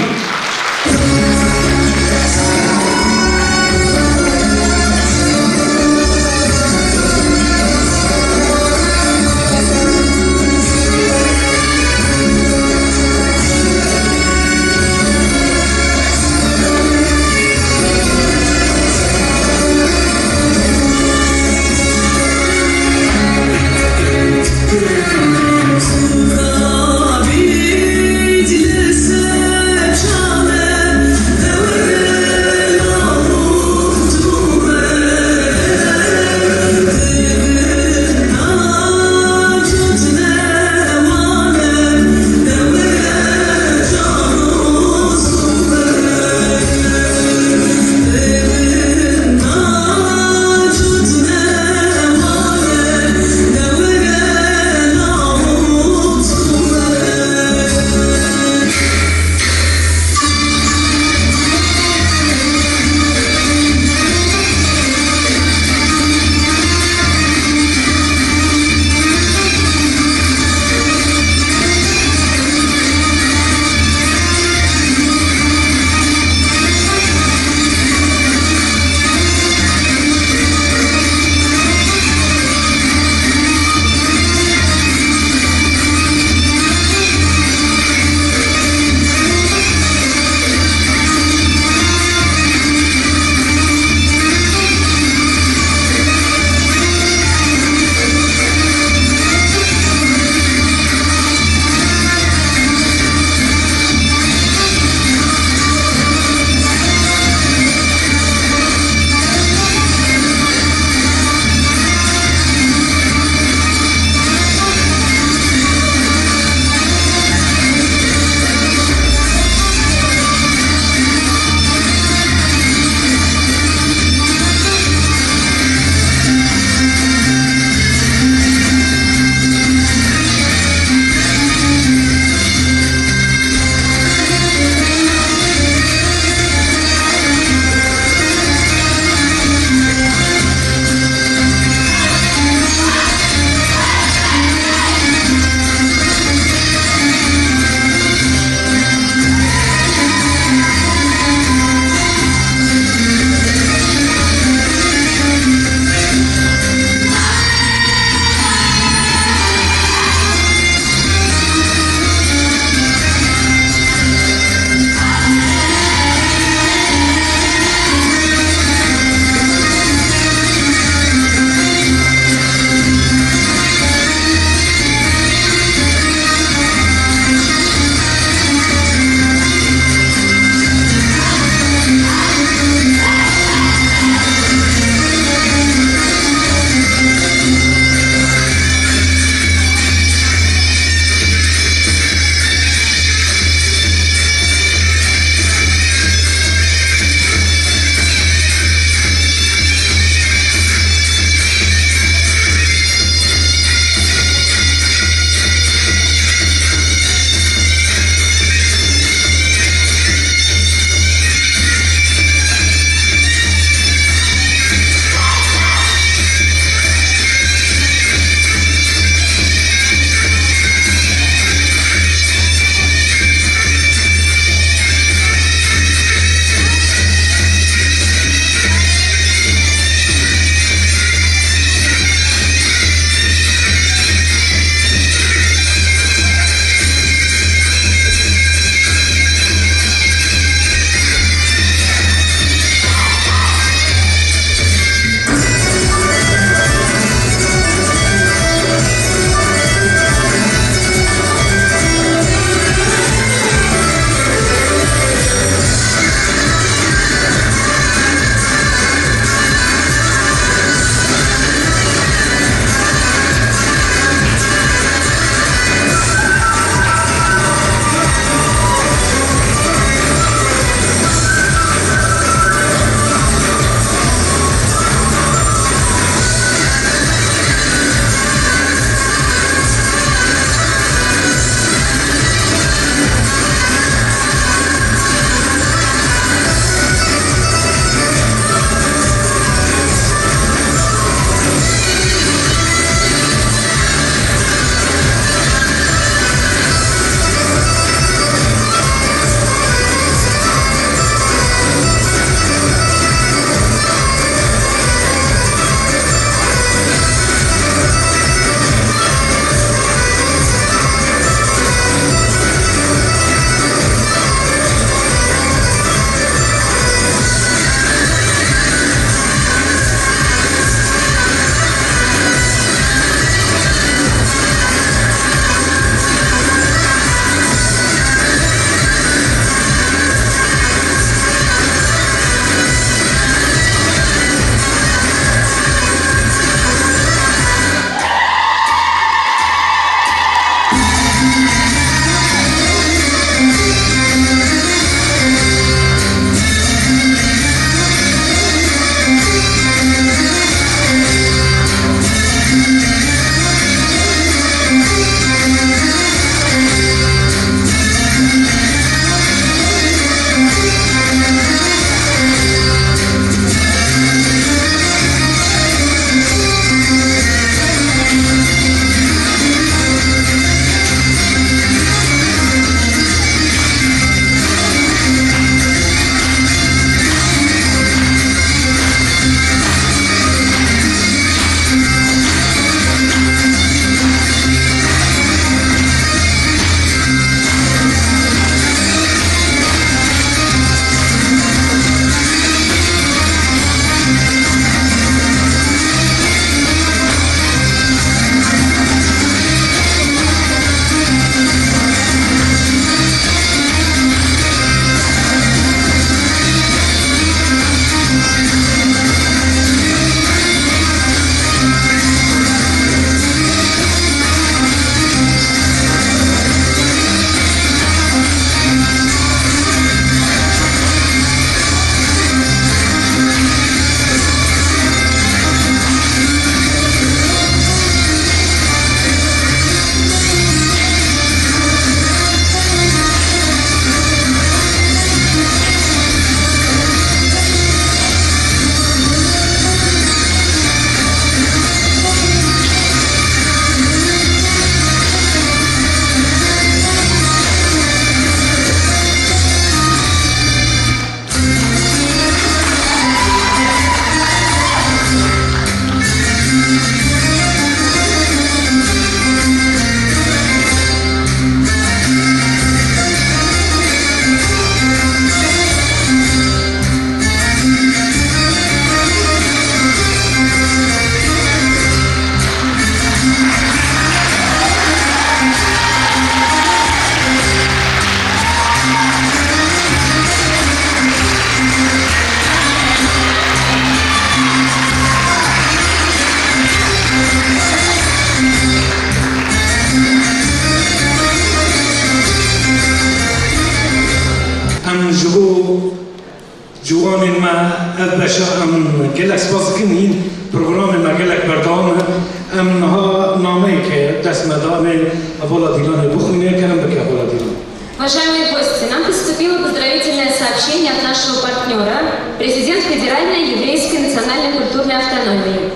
Ev beşa em gelek spas dikin, hîn programê me gelek berdewam e. Em niha nameyeke dest me danê hevala Dîlanê bixwîne, kerem bike hevala Dîlan. Уважаемые гости, нам поступило поздравительное сообщение от нашего партнёра, президент Федеральной еврейской национальной культурной автономии.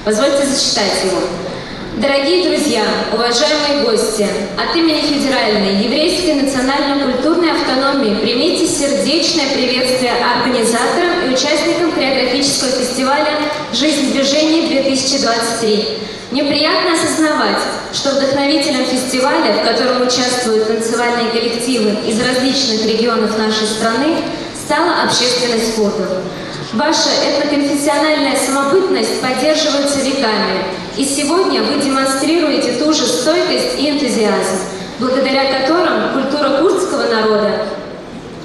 Позвольте зачитать его. Дорогие друзья, уважаемые гости, от имени Федеральной еврейской национально-культурной автономии примите сердечное приветствие организаторам и участникам хореографического фестиваля «Жизнь в движении две тысячи двадцать три». Мне приятно осознавать, что вдохновителем фестиваля, в котором участвуют танцевальные коллективы из различных регионов нашей страны, стала общественность курдов. Ваша этноконфессиональная самобытность поддерживается веками, и сегодня вы демонстрируете ту же стойкость и энтузиазм, благодаря которым культура курдского народа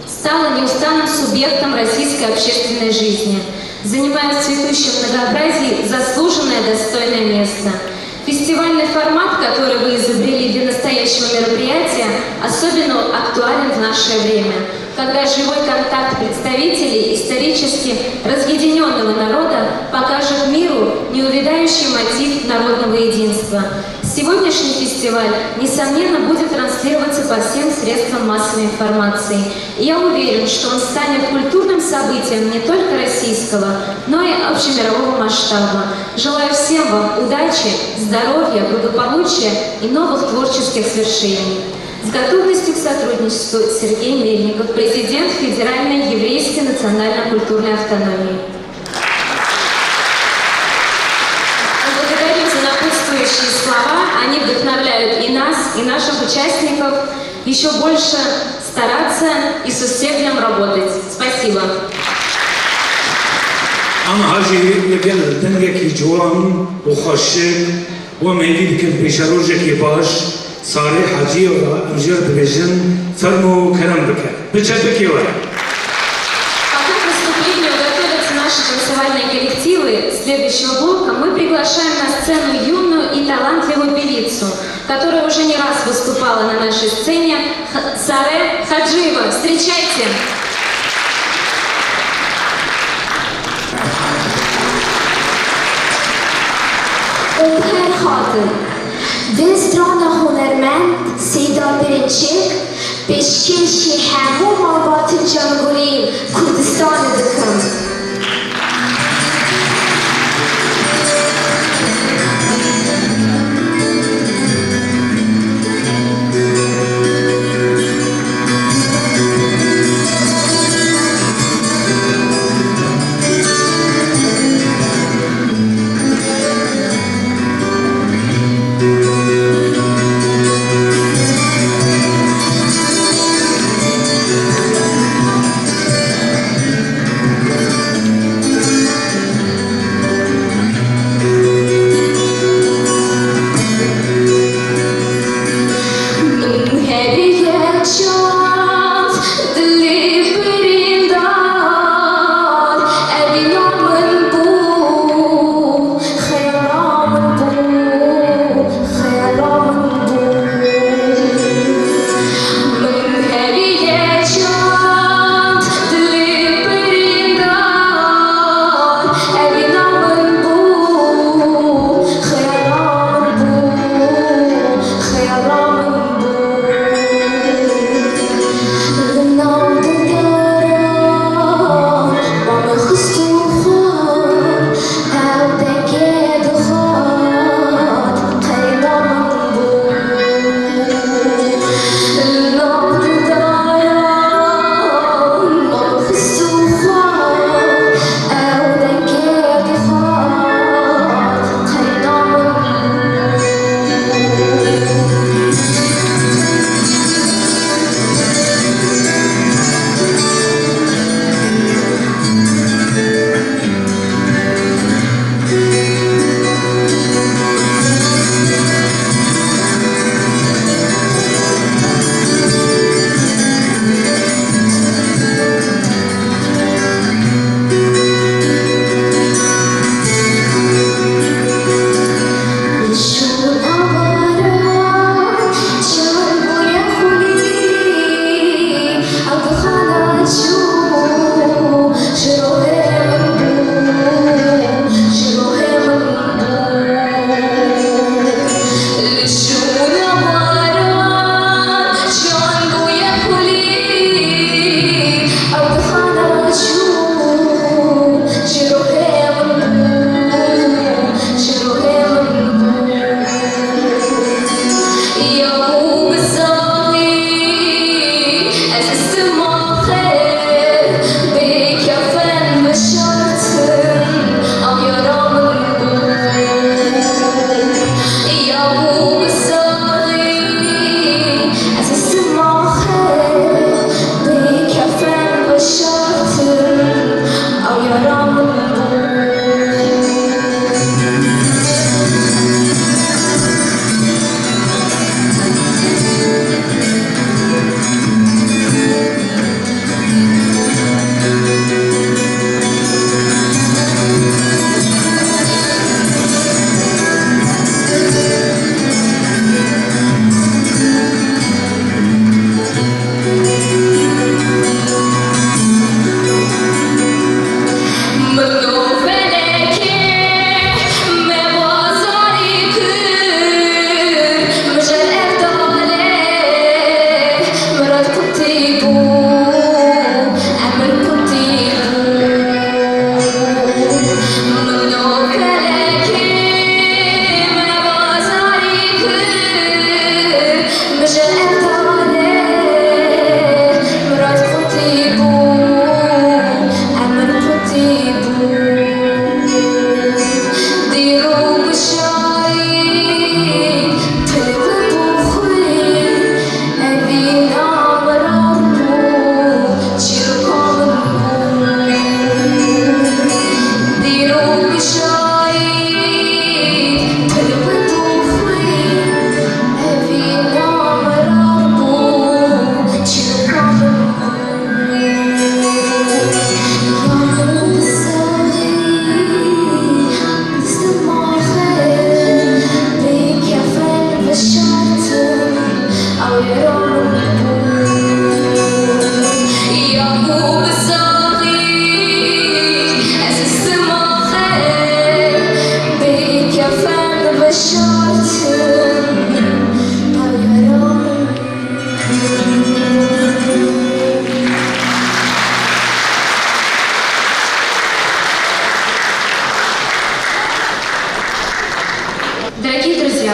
стала неустанным субъектом российской общественной жизни, занимая в цветущем многообразии заслуженное достойное место. Фестивальный формат, который вы изобрели для настоящего мероприятия, особенно актуален в наше время, когда живой контакт представителей исторически разъединённого народа покажет миру неувядающий мотив народного единства. Сегодняшний фестиваль, несомненно, будет транслироваться по всем средствам массовой информации. И я уверен, что он станет культурным событием не только российского, но и общемирового масштаба. Желаю всем вам удачи, здоровья, благополучия и новых творческих свершений. С готовностью к сотрудничеству, Сергей Мельников, президент Федеральной еврейской национально-культурной автономии. Мы благодарим за напутствующие слова. Они вдохновляют и нас, и наших участников ещё больше стараться и с усердием работать. Спасибо. Aniha jî li gel dengekî ciwan û xweşik we hêvî dikin pêşerojekî baş. Sarê Heciyeva, em jê re dibêjin, fermo kerem bike. Biçe bikê we. Пока к выступлению готовятся наши танцевальные коллективы следующего блока, мы приглашаем на сцену юную и талантливую певицу, которая уже не раз выступала на нашей сцене, Х-, Саре Хаджиева. Встречайте! Her xatir. Vê strana hunermend Seyda Perinçek pêşkêşî hemû malbatên Canguriyên Kurdistanê dikim.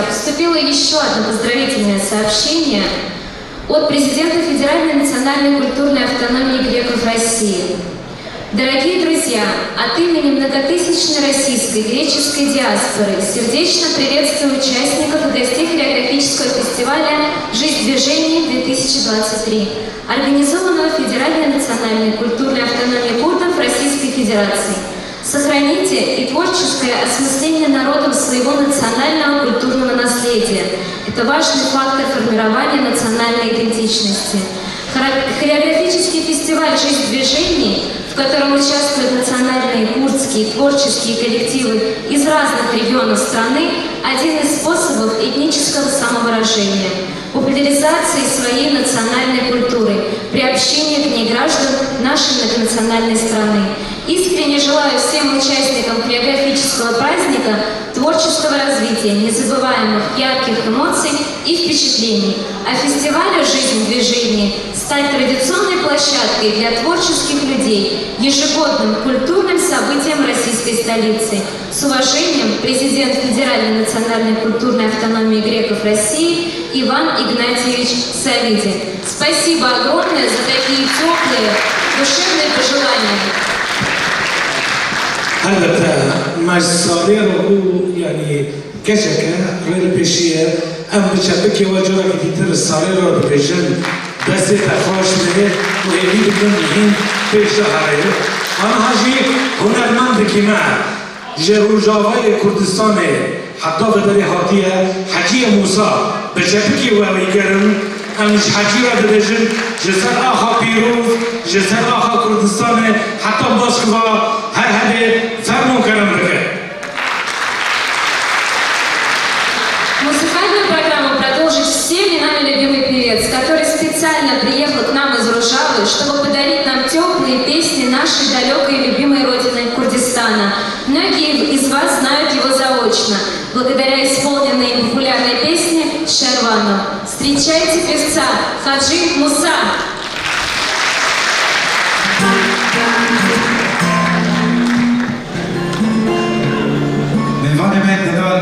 Поступило ещё одно поздравительное сообщение от президента Федеральной национальной культурной автономии греков России. Дорогие друзья, от имени многотысячной российской греческой диаспоры сердечно приветствую участников и гостей хореографического фестиваля «Жизнь в движении две тысячи двадцать три», организованного Федеральной национальной культурной автономией курдов Российской Федерации. Сохраните и творческое осмысление народом своего национального культурного наследия. Это важный фактор формирования национальной идентичности. Хора-, хореографический фестиваль «Жизнь в движении», в котором участвуют национальные курдские творческие коллективы из разных регионов страны, один из способов этнического самовыражения, популяризации своей национальной культуры, приобщения к ней граждан нашей многонациональной страны. Искренне желаю всем участникам хореографического праздника творческого развития, незабываемых ярких эмоций и впечатлений, а фестивалю «Жизнь в движении» стать традиционной площадкой для творческих людей, ежегодным культурным событием российской столицы. С уважением, президент Федеральной национальной культурной автономии греков России Иван Игнатьевич Савидин. Спасибо огромное за такие тёплые, душевные пожелания. Elbette, me ji salê re û, yanî, Keçeke rê li pêşî ye, em bi çepikê we carekî dîtir li salê re dibêjin, destê te xweş be û hêvî dikin hîn pêş de herê. Aniha jî hunermendikî me ji Rojavayê Kurdistanê heta vê derê hatiye, Heciyê Mûsa, bi çepikê we wî kirin, em ji Hecî re dibêjin, ji ser axa pîroz, ji ser axa Kurdistanê heta Moskva her hebê fermo kerem bike. Музыкальную программу продолжит всеми нами любимый певец, который специально приехал к нам из Рожавы, чтобы подарить нам тёплые песни нашей далёкой и любимой родины Курдистана. Многие из вас знают его заочно, благодаря исполненной им популярной песне «Шервано». Встречайте певца Хаджи Муса! Mêvanê me delal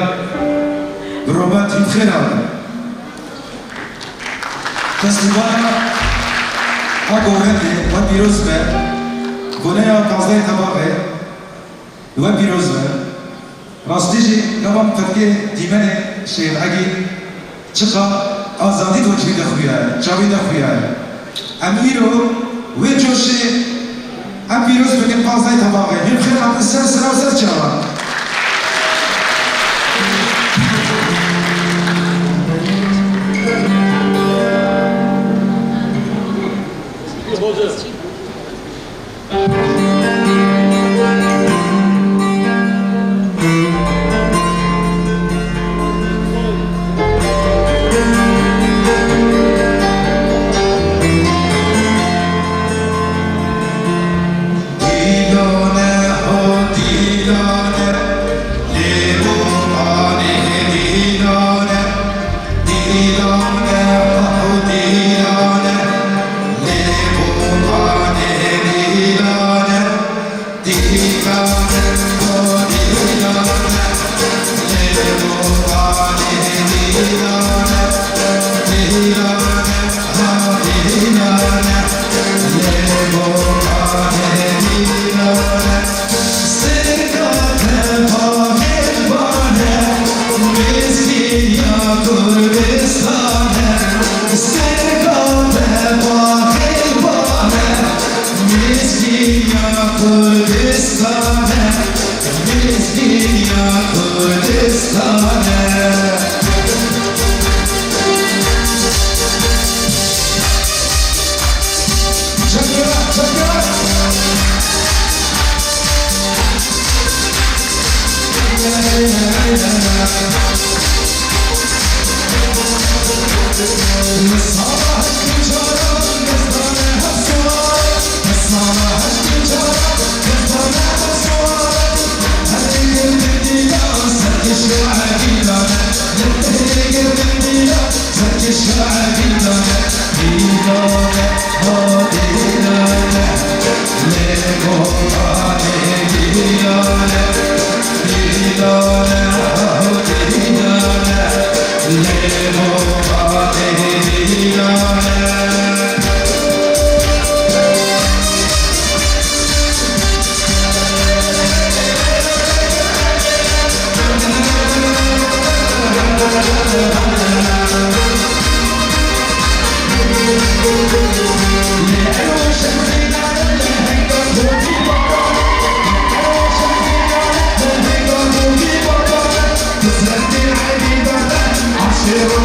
bi roman tî xêr hatin. Festîvala Ago Wendê we pîroz be, voleya pazdehê Tebaxê we pîroz be. Rastî jî gava min qetkê dîmenê Şêx Egî çiqa azadî di wekî de xuya ye, çavî de xuya ye. Em îro wê coşê em pîroz bikin pazdehê Tebaxê. Hîn xêr hatin ser sera û ser çavan. Dîlane ho dîlane, lê bo qanê dîlane. Dîlane, aho dîlane, lê bo qanê dîlane, dîlane, ho dîlane, lê bo qanê dîlane, dîlane, ha dîlane, lê bo qanê dîlane. Serka te paqij bane, mizgîniya Kurdistane. Serka te paqij bane, mizgîniya Kurdistane. Mizgîniya Kurdistane.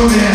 Em ê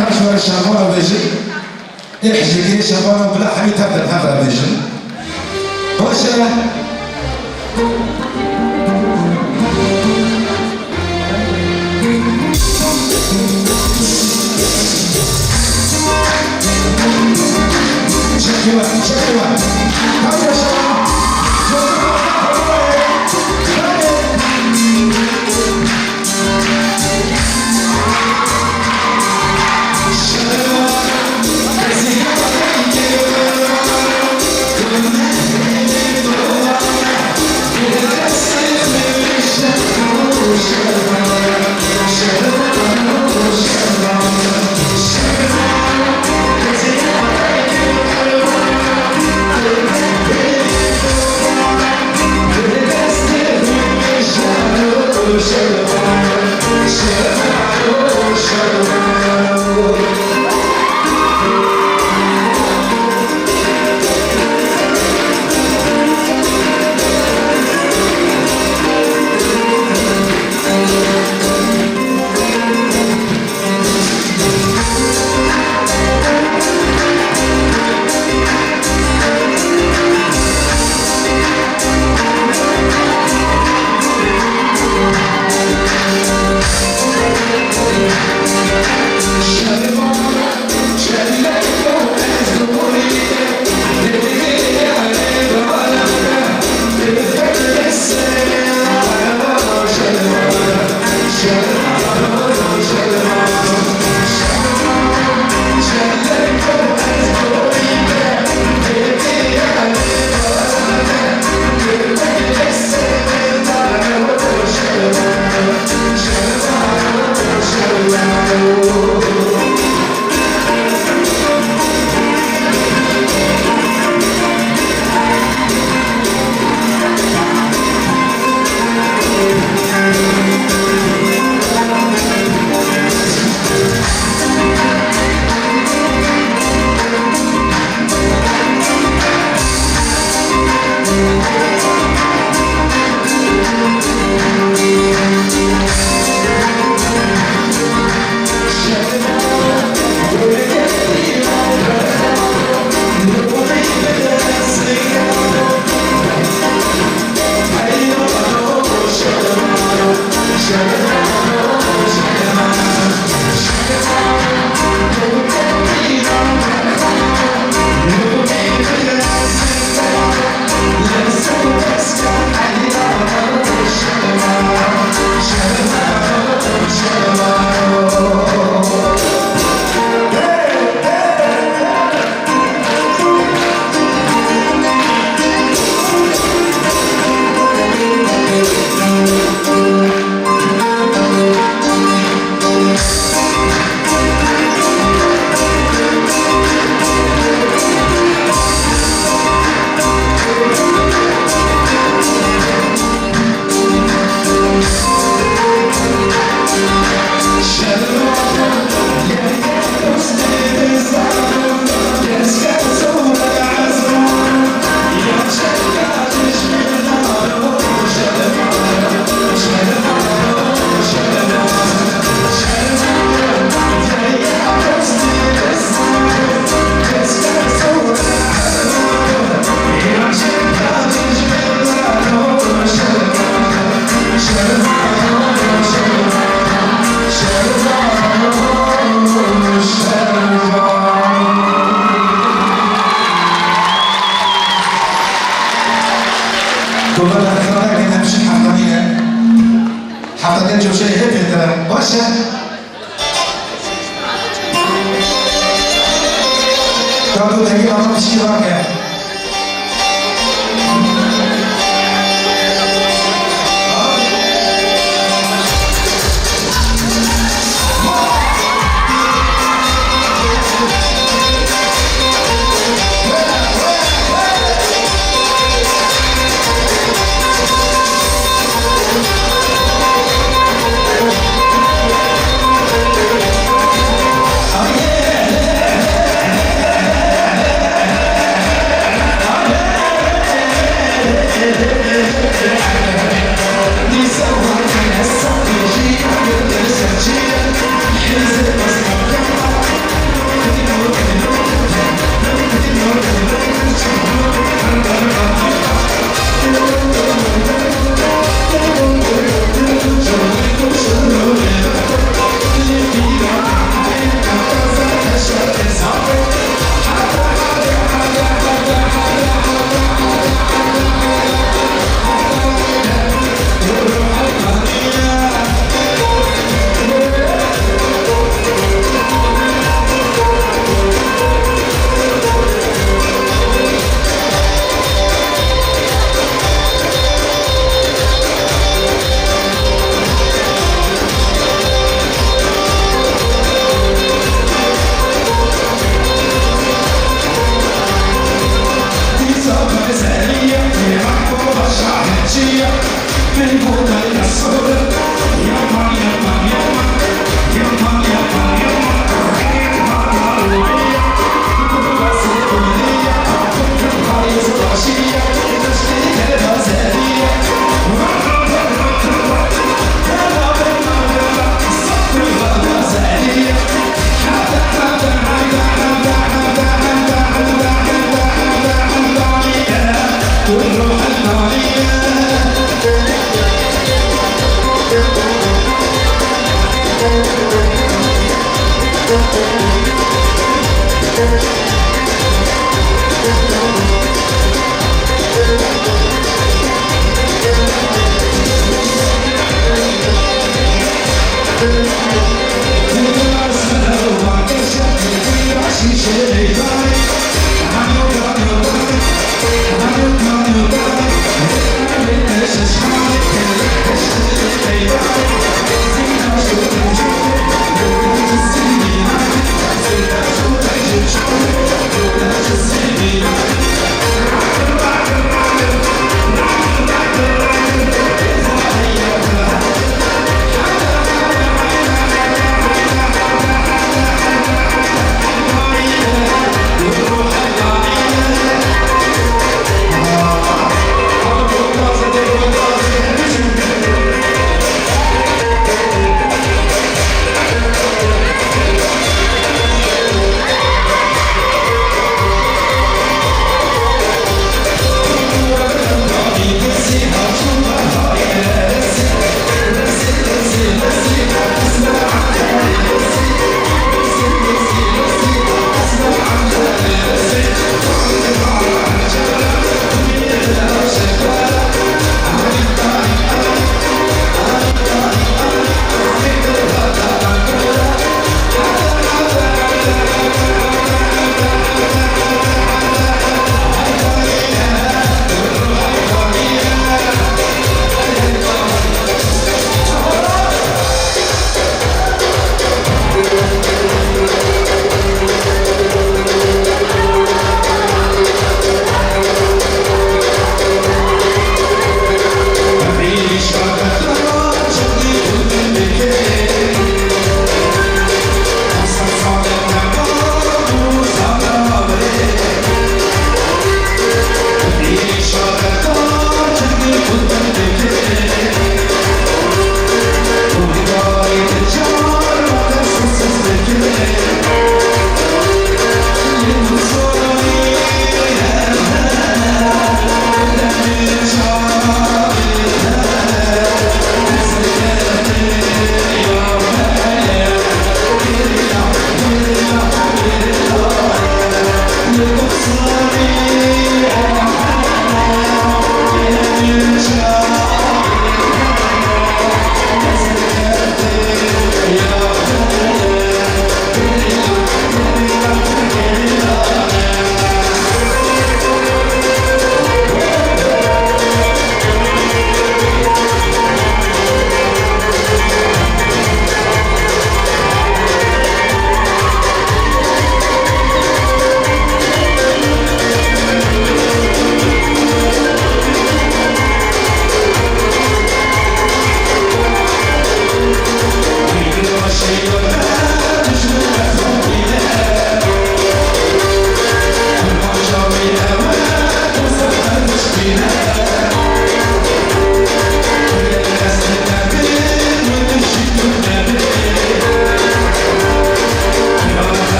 her ji we re şervan re bêjin. Ê hijêkirê şervan re bila hemî tev de bi hev re bêjin. Baş e. Çekê we, çekê we. Haydi aşağı. Dûva derxistina nekin, em jî heftanî ne. Heftanî coşeyê hê bêtir e. Baş e. Ka tu dengê mama pişkî rake.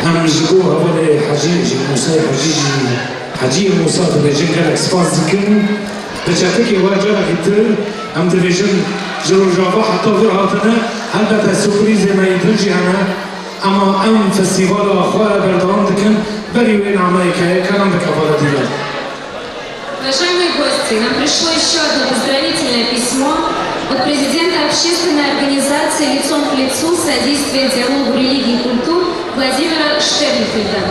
Em ji bo hevalê Hecî, ji Mûsayê Hecî jî, Hecî Mûsa dibêjin gelek spas dikin. Bi çetikê we carekî din em dibêjin ji Rojava heta vir hatine, helbete surprîzê me yê din jî hene. Ema em festîvala xwe berdewam dikin, berî wê nameyek heye, kerem bike hevala Dîlan. Уважаемые гости, нам пришло ещё одно поздравительное письмо от президента общественной организации «Лицом к лицу. Содействие диалогу религий и культур» Владимира Штернфельда.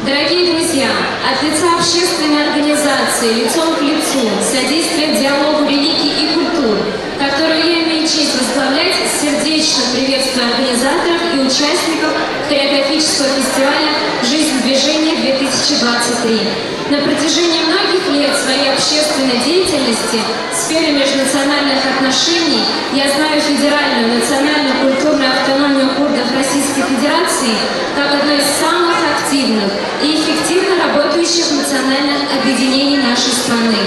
Дорогие друзья, от лица общественной организации «Лицом к лицу. Содействие диалогу религий и культур», которую я имею честь возглавлять, сердечно приветствую организаторов и участников хореографического фестиваля «Жизнь в движении две тысячи двадцать три». На протяжении многих лет своей общественной деятельности в сфере межнациональных отношений я знаю федеральную национальную культурную автономию курдов Российской Федерации как одно из самых активных и эффективно работающих национальных объединений нашей страны.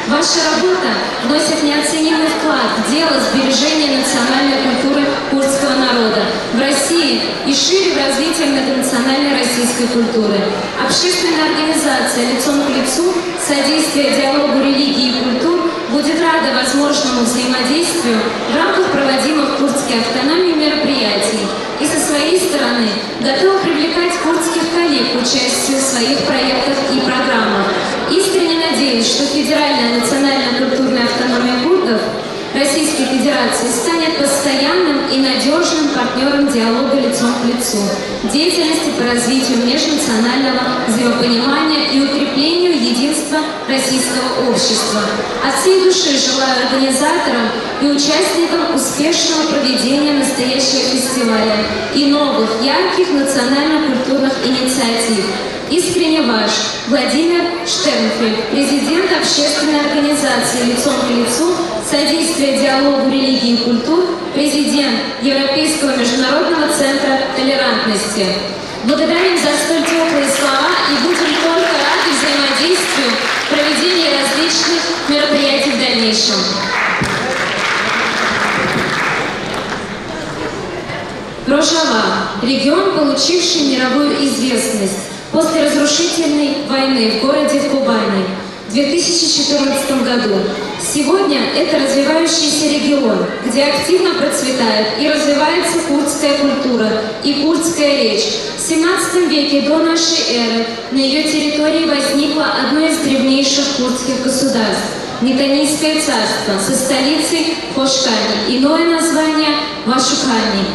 Ваша работа вносит неоценимый вклад в дело сбережения национальной культуры курдского народа в России и шире в развитии многонациональной российской культуры. Общественная организация «Лицом к лицу. Содействие диалогу религий и культур» будет рада возможному взаимодействию в рамках проводимых Курдской автономией мероприятий и со своей стороны готова привлекать курдских коллег к участию в своих проектах и программах. Искренне надеюсь, что федеральная национально-культурная автономия курдов Российской Федерации станет постоянным и надёжным партнёром диалога «Лицом к лицу», деятельности по развитию межнационального взаимопонимания и укреплению единства российского общества. От всей души желаю организаторам и участникам успешного проведения настоящего фестиваля и новых ярких национально-культурных инициатив. Искренне ваш, Владимир Штернфельд, президент общественной организации «Лицом к лицу. Содействие диалогу религий и культур», президент Европейского международного центра толерантности. Благодарим за столь тёплые слова и будем только рады взаимодействию в проведении различных мероприятий в дальнейшем. Рожава — регион, получивший мировую известность после разрушительной войны в городе Кубани в две тысячи четырнадцатом году. Сегодня это развивающийся регион, где активно процветает и развивается курдская культура и курдская речь. В семнадцатом веке до нашей эры на её территории возникло одно из древнейших курдских государств — Митанийское царство со столицей Хошкани, иное название — Вашукани,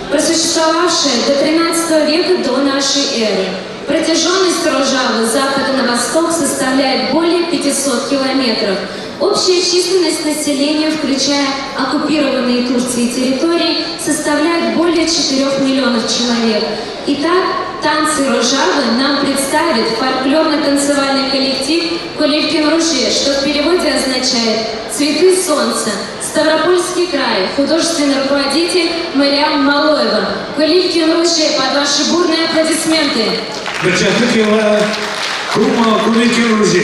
просуществовавшее до тринадцатого века до нашей эры. Протяжённость Рожавы с запада на восток составляет более пятисот километров. Общая численность населения, включая оккупированные Турцией территории, составляет более четырёх миллионов человек. Итак, танцы Рожавы нам представит фольклорно-танцевальный коллектив «Кулилкин Ружье», что в переводе означает «цветы солнца». Ставропольский край, художественный руководитель Мариам Малоева. «Кулилкин Ружье» под ваши бурные аплодисменты. Bi çetikê we, Koma Kulîlkên Rojê.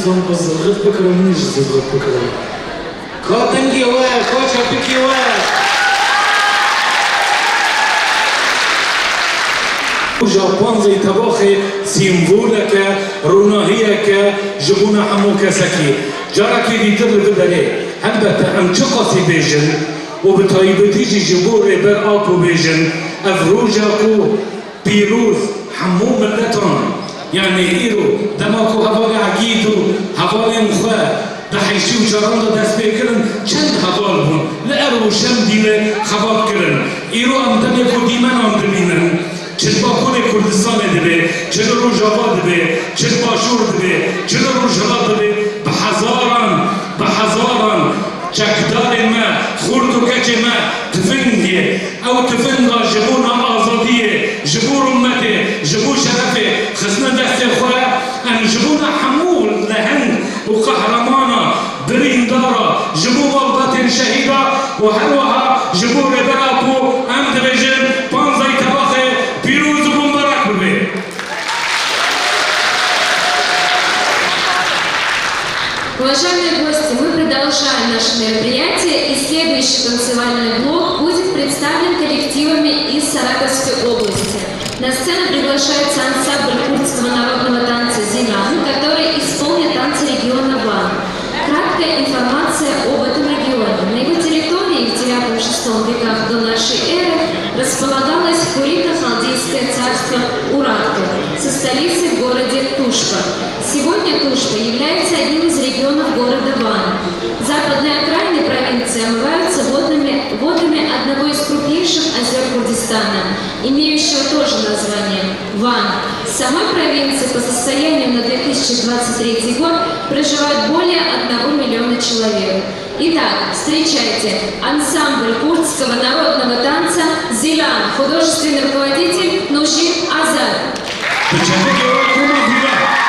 Zan bi zilxit bikirin, min jî zilxit bikirin. Ka dengê we, ka çepikê we. Roja panzdeh Tebaxê sîmvoleke, ronahiyeke ji bona hemû kesekî. Carekê dîtir li vê derê, helbete em çiqasî bêjin û bi taybetî jî ji bo Rêber Apo bêjin, ev roja ku Pîroz hemû miletan, yanî îro dema ku hevalê Egîd û hevalên xwe di heştê û çaran de dest pê kirin, çend heval bûn, li Erw û Şemdînê xebat kirin. Îro em demê ku dîmenan dibînin, çi li Bakurê Kurdistanê dibe, çi li Rojava dibe, çi li Başûr dibe, çi li Rojhilat dibe, bi hezaran, bi hezaran Çekdarên me, xort û keçê me tifingê, ew tifinga ji bona azadiyê, ji bo rûmetê, ji bo şerefê xistine destê xwe, em ji bona hemû leheng û qehramana birîndara, ji bo malbatên şehîda û her wiha ji bo Rêber Apo em dibêjin, panzdeh Tebaxê pîroz û mimbarek bibe. Уважаемые гости, мы продолжаем наше мероприятие, и следующий танцевальный блок будет представлен коллективами из Саратовской области. На сцену приглашается ансамбль курдского народного танца «Зилян», который исполнит танцы региона Ван. Краткая информация об этом регионе. На его территории в девятом-шестом веках до нашей эры располагалось Хуррито-Халдейское царство Урарту со столицей в городе Тушба. Сегодня Тушба является одним из регионов города Ван. Западные окраины провинции омываются водными, водами одного из крупнейших озёр Курдистана, имеющего тоже название Ван. В самой провинции по состоянию на две тысячи двадцать третий год проживает более одного миллиона человек. Итак, встречайте, ансамбль курдского народного танца «Зилян», художественный руководитель Нуржин Азар. Bi çepikê we koma Zîlan.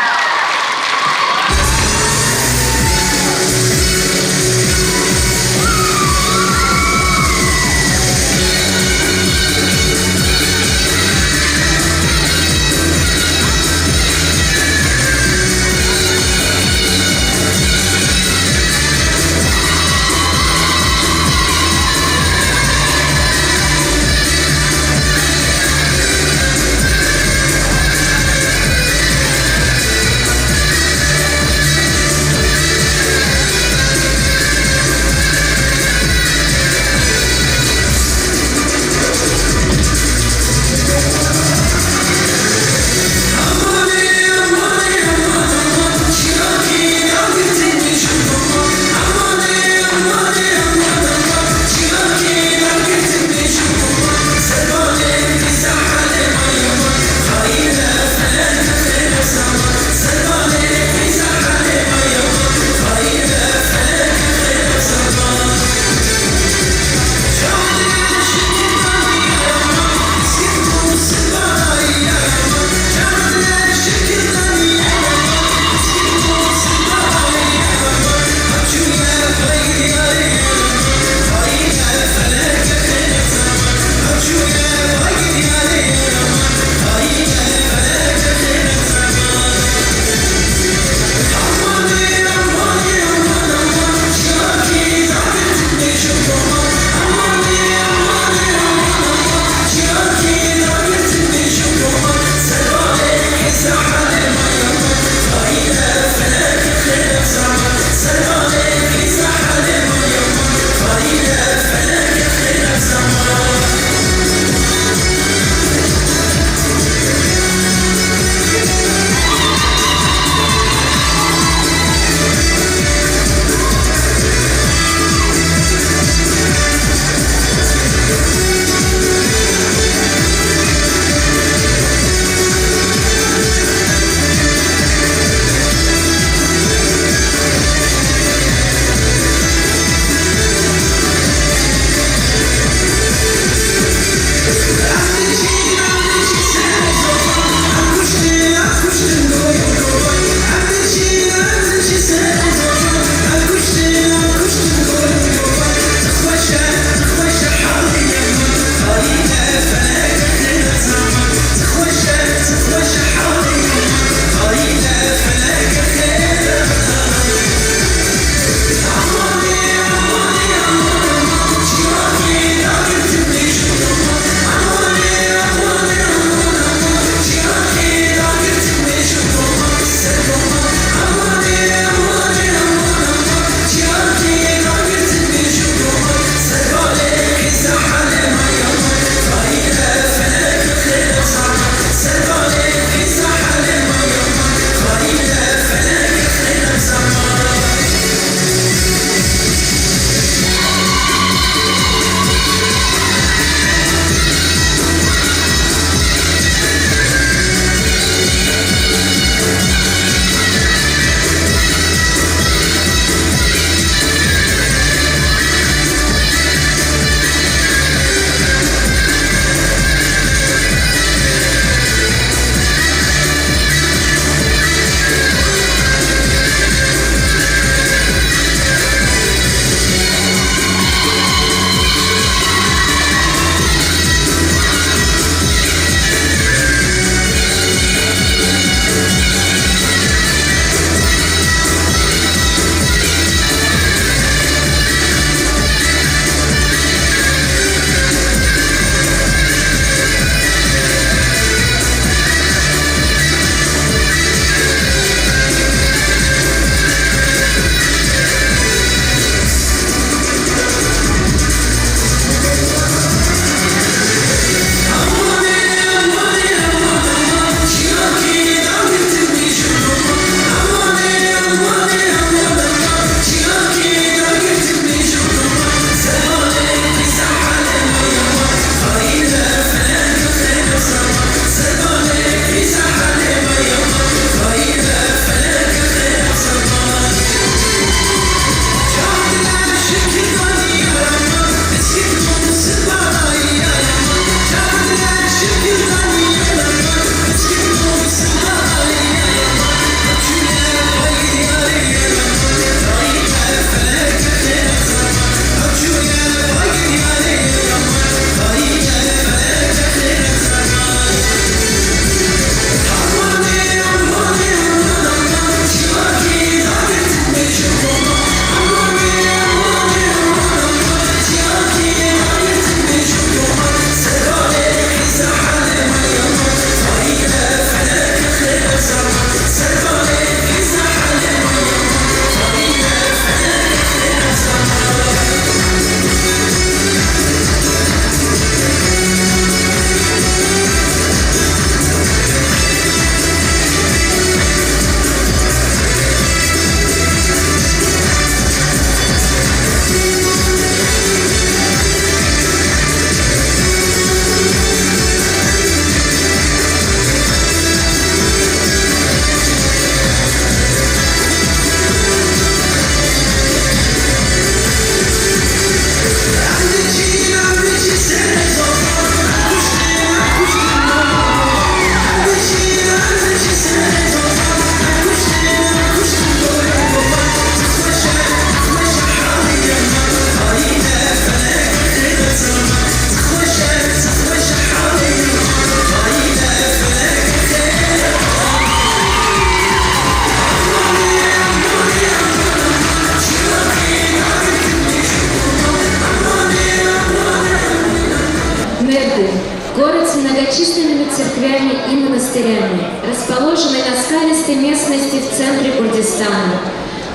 Расположенной на скалистой местности в центре Курдистана.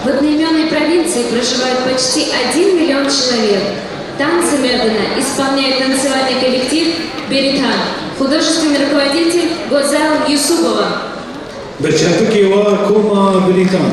В одноименной провинции проживает почти один миллион человек. Танцы Мердина исполняет танцевальный коллектив «Беритан», художественный руководитель Гозал Юсупова. Berçavkê wa koma Brîtan.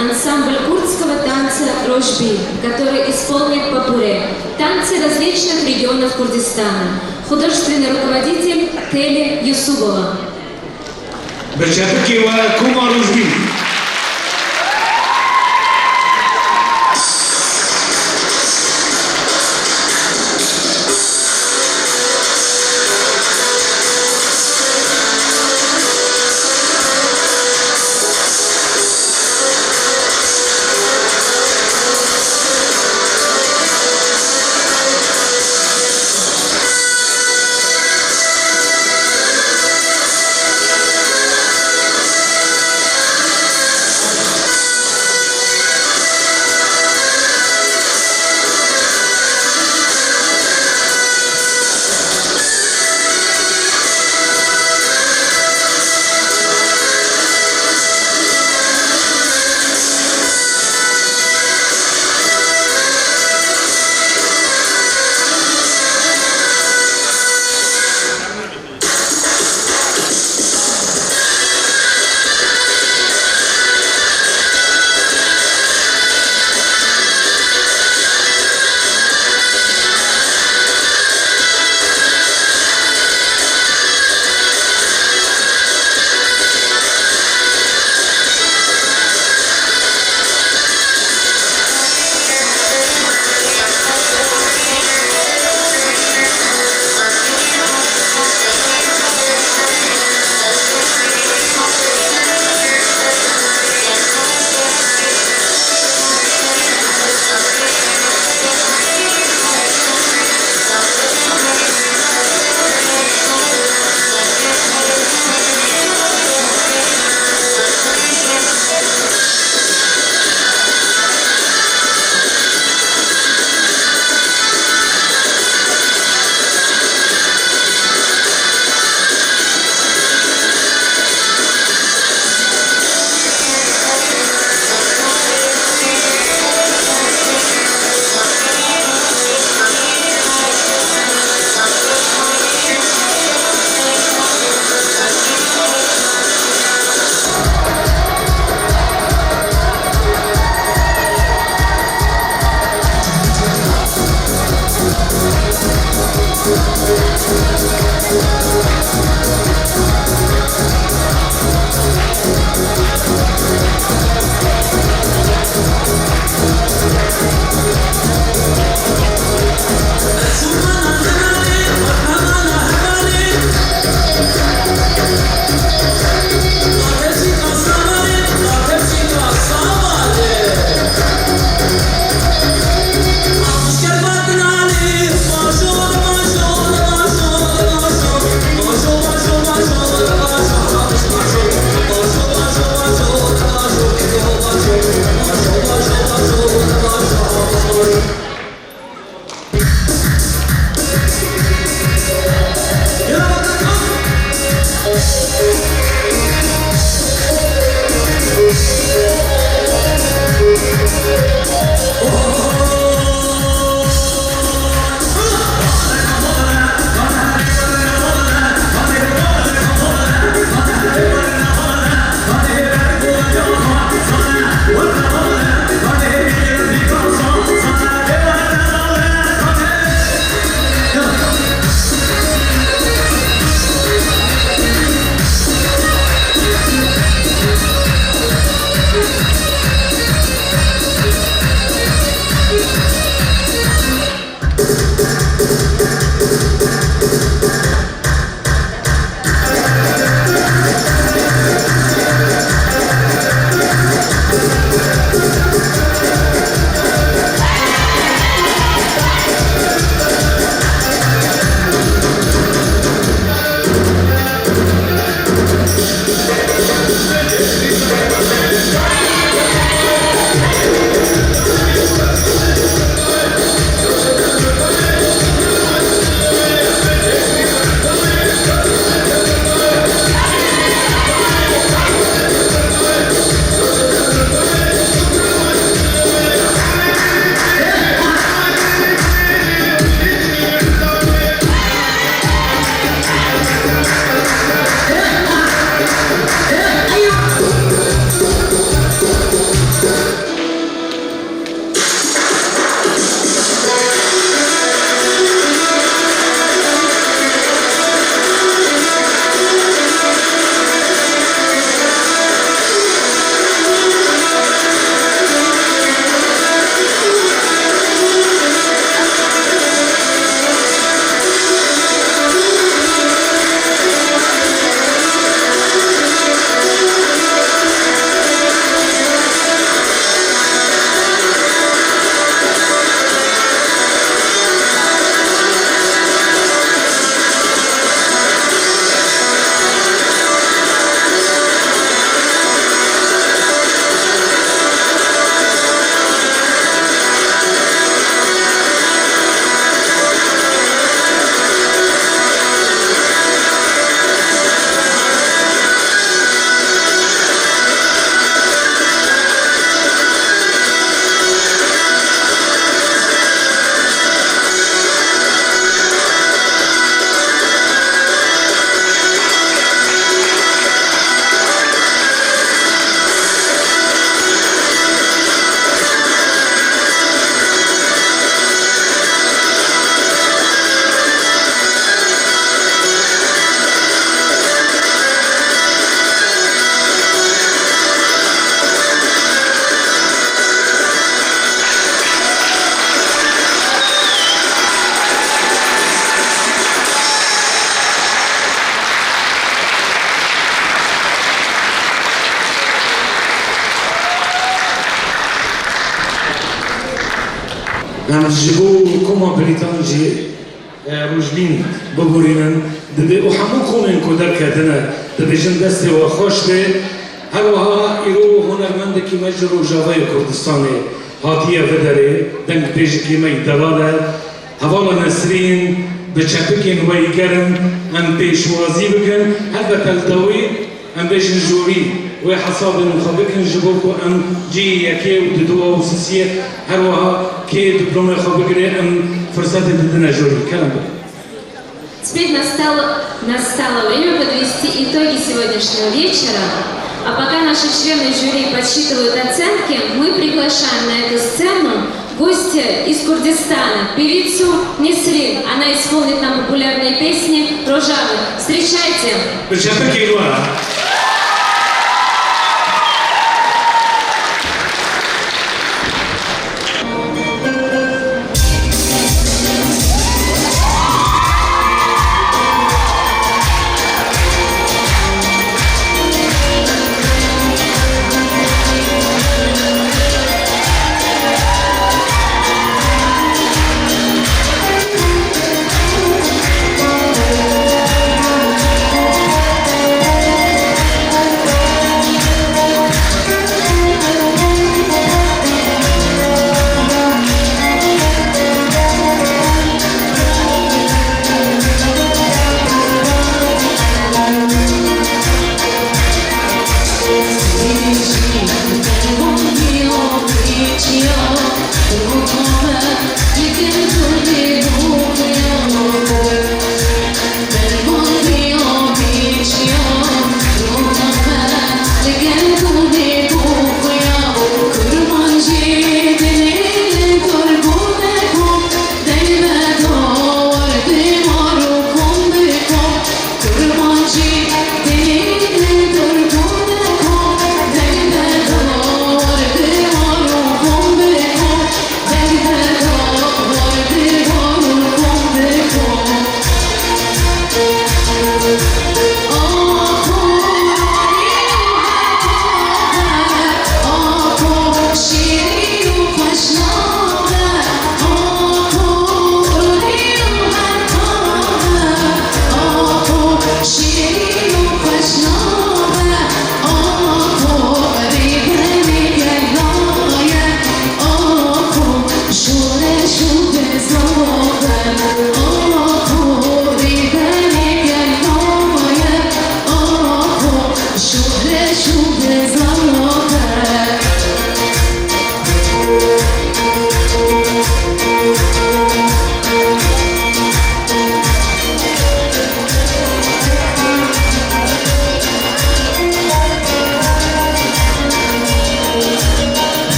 Ансамбль курдского танца «Рожби», который исполнит попуре, танцы различных регионов Курдистана. Художественный руководитель Тели Юсупова. Bi çepikê we koma Rojbîn. Em ji bo koma Brîtan jî, e, Rojbîn bibûrînin, dibê û hemû komên ku derketine, dibêjin destê we xweş be. Her wiha îro hunermendekî me ji Rojavayê Kurdistanê hatiye vê derê, dengbêjikî me yî delal e. Hevala Nesrîn bi çepikên we yî germ em pêşwazî bikin. Helbete li dawî em bêjin jûrî wê hesabên xwe bikin, ji bo ku em cihê yekê û didû û sisiyê, her wiha kê diplomê xwe bigire, em firsetê didine jûrî. Kerem bikin. Теперь настало, настало время подвести итоги сегодняшнего вечера. А пока наши члены жюри подсчитывают оценки, мы приглашаем на эту сцену гостя из Курдистана, певицу Несрин. Она исполнит нам популярные песни Рожавы. Встречайте! Bi çepikê we.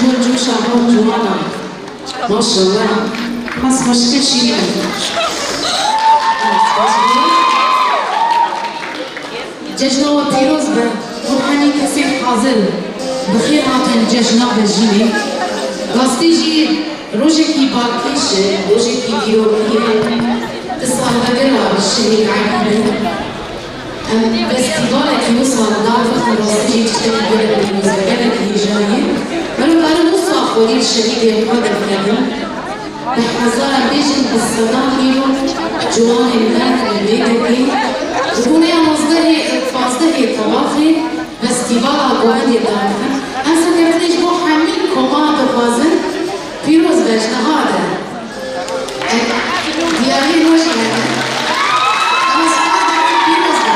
Coşa hol ciwana. Maşallah. Bes xweşikê şîrîn e. Cejna we pîroz be. Bo hemî kesên hazir. Bi xêr hatin cejna bejnînê. Rastî jî rojekî balkêş e, rojekî dîrokî ye. Di salvegera şehîd Elî be. Em festîvalekî wisa li dar bixin, rastî jî tiştekî gelek pîroz e, gelek hêja ye. Mero karin wisa xwedî li şehîdên xwe derxevin. Bi hezaran bêjin, bi sedan îro ciwanên me li vê derê. Ji bo neya nozdehê, pazdehê Tewaxê festîvala Govendê dar dixin. Em serkeftinê ji bo hemî koma dixwazin. Pîroz be ji niha de. Diyariyê nû jî hene. Em ê spas dikin, pîroz be.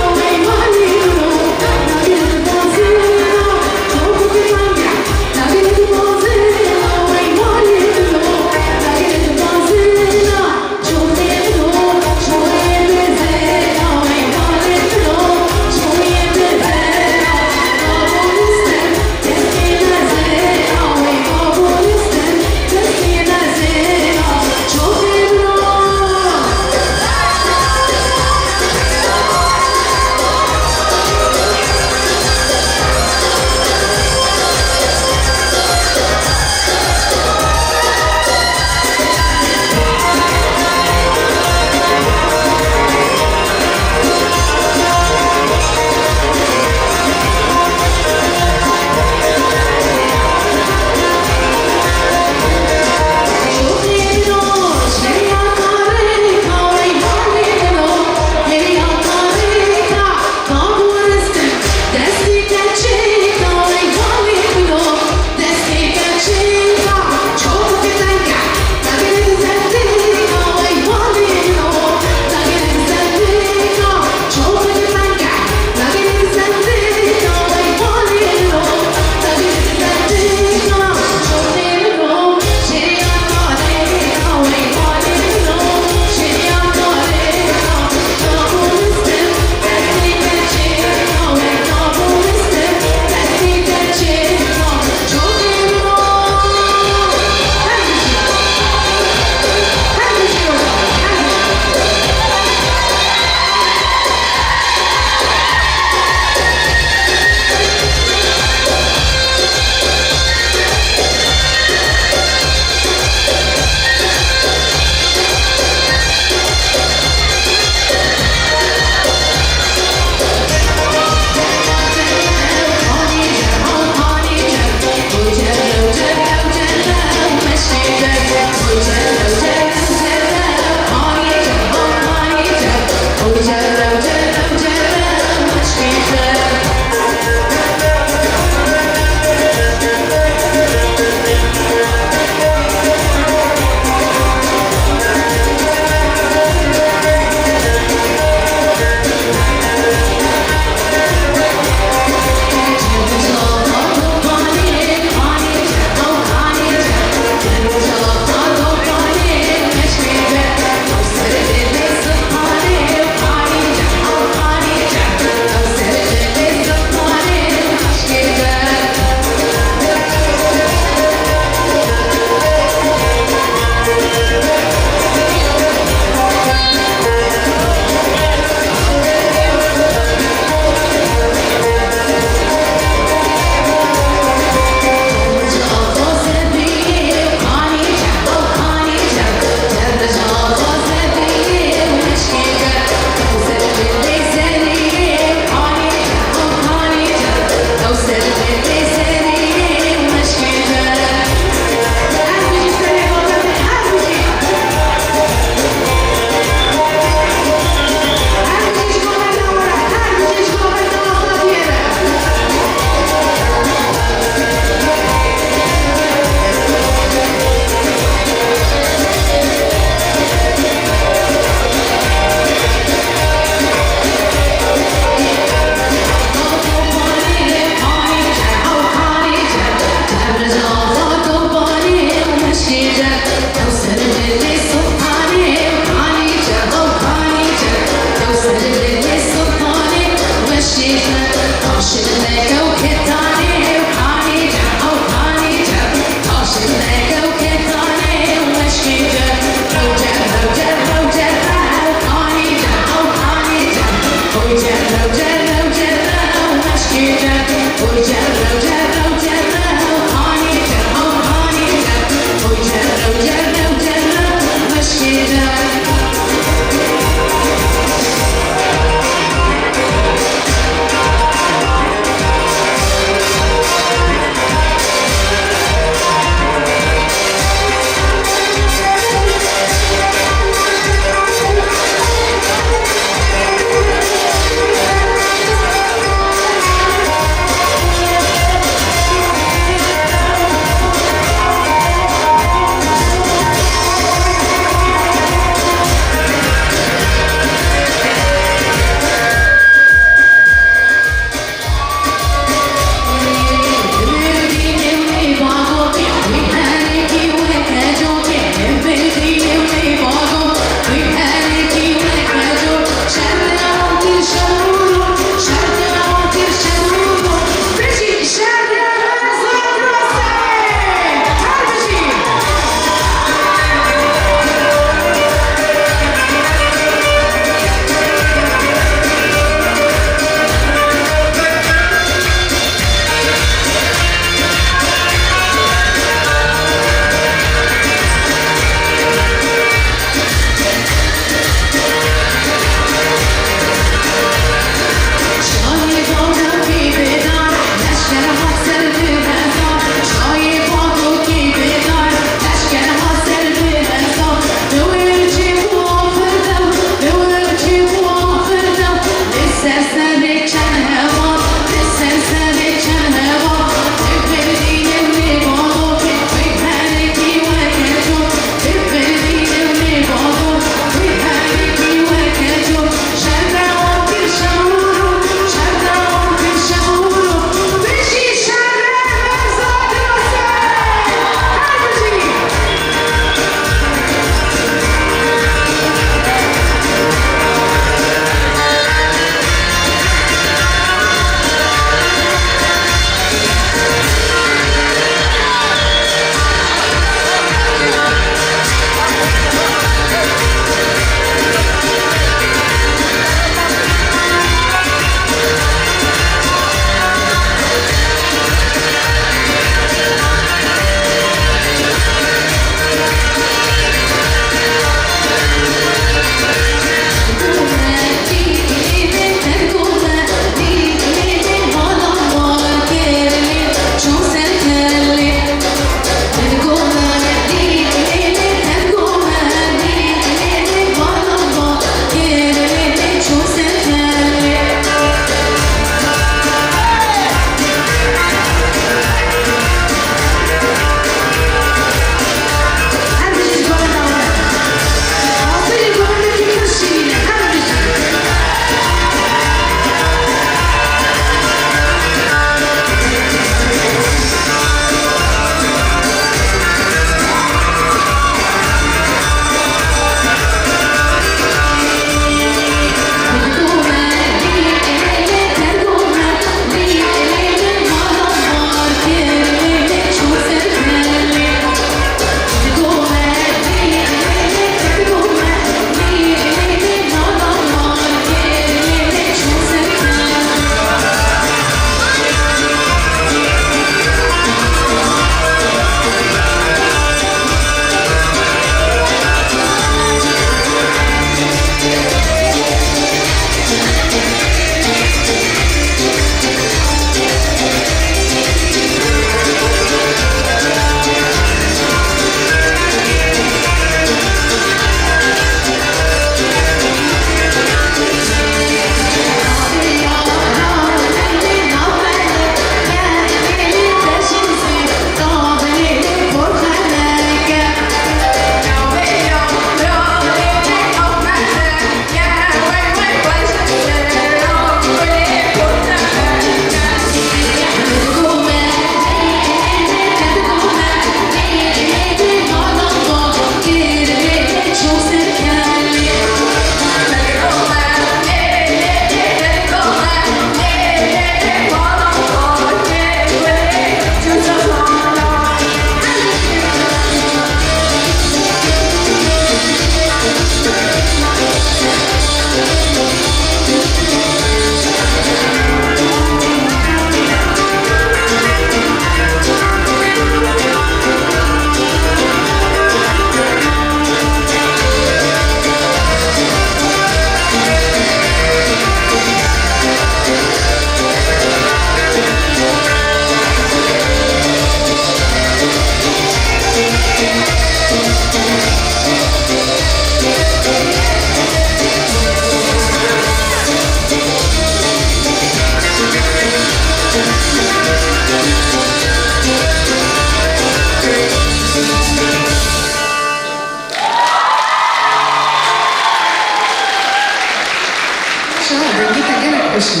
Baş e.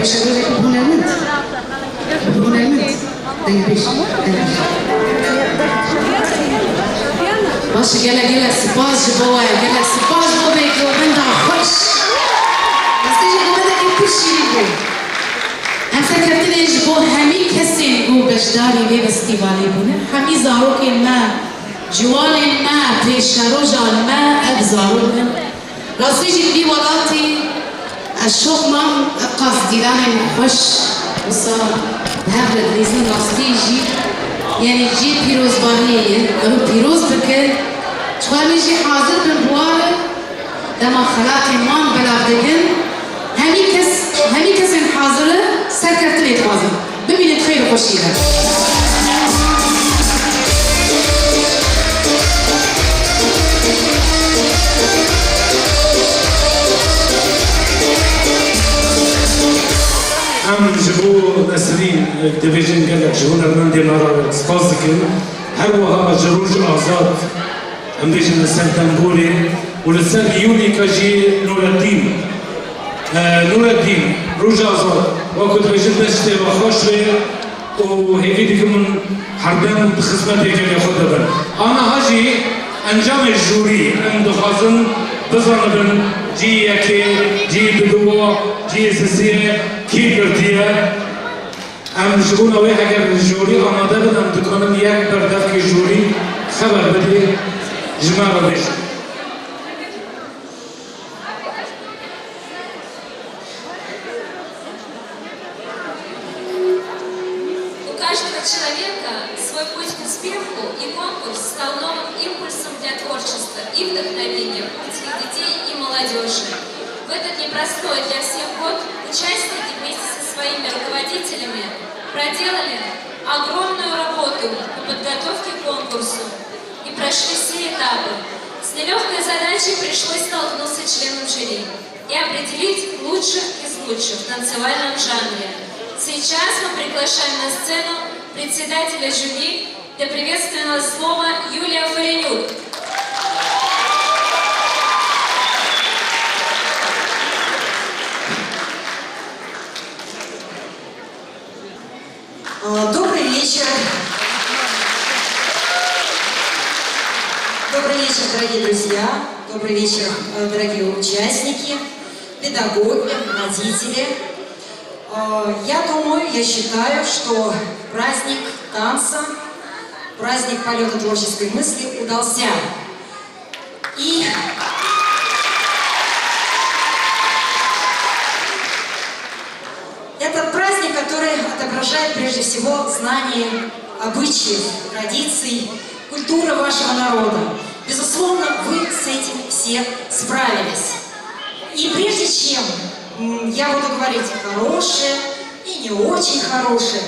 Baş e, böyle bir hunermend. Bir hunermend. Dengbeş. Evet. Baş e, gelek, gelek spas ji bo we, gelek spas ji bo vê govenda xweş. Rastî jî govendekî pir şîrîn bû. Ev serkeftinê ji bo hemî kesên ku beşdarî vê festîvalê bûne, hemî zarokên me, ciwanên me, pêşerojan me, ev zarok in. Rastî jî vî welatî ez şoq mam, ev qas dîlanên xweş wisa bi hev re dilîzin, rastî jî, yanî cihê pîrozbahiyê ye, ew pîroz bikin, çixwe em ê jî hazir bin bi wa re, dema xelatên wan belav dikin, hemî kes, hemî kesên hazir in, serkeftinê dixwazin. Bimînin xeyr û xweşiyê de. Em ji bo Nesrîn dibêjin gelek ji hunermendê me re spas dikin. Her wiha ji Roj Azad, em bêjin li ser tembûrê û li ser viyolîka jî Nureddîn. E, Nureddîn, Roj Azad, wek ku dibêjin destê we xweş be û hêvî dikim hûn herdem di xizmetê gelê xwe de bin. Aniha jî encamê jûrî, em dixwazin bizanibin cihê yekê, cihê diduwa, cihê sisiyê kî girtiye. Em ji bona wê eger jûrî amade bin, em dikarin yek berdevkê jûrî xeber bidê, ji me re bêjin. У каждого человека свой путь к успеху, и конкурс стал новым импульсом для творчества и вдохновением у детей и молодежи. В этот непростой для всех год участники вместе со своими руководителями проделали огромную работу по подготовке к конкурсу и прошли все этапы. С нелегкой задачей пришлось столкнуться членам жюри и определить лучших из лучших в танцевальном жанре. Сейчас мы приглашаем на сцену председателя жюри для приветственного слова Юлия Фаренюк. А, добрый вечер. Добрый вечер, дорогие друзья. Добрый вечер, э, дорогие участники, педагоги, родители. А, я думаю, я считаю, что праздник танца, праздник полёта творческой мысли удался. И этот праздник, который отображает прежде всего знание обычаев, традиций, культуры вашего народа. Безусловно, вы с этим все справились. И прежде чем, м, я буду говорить хорошее и не очень хорошее,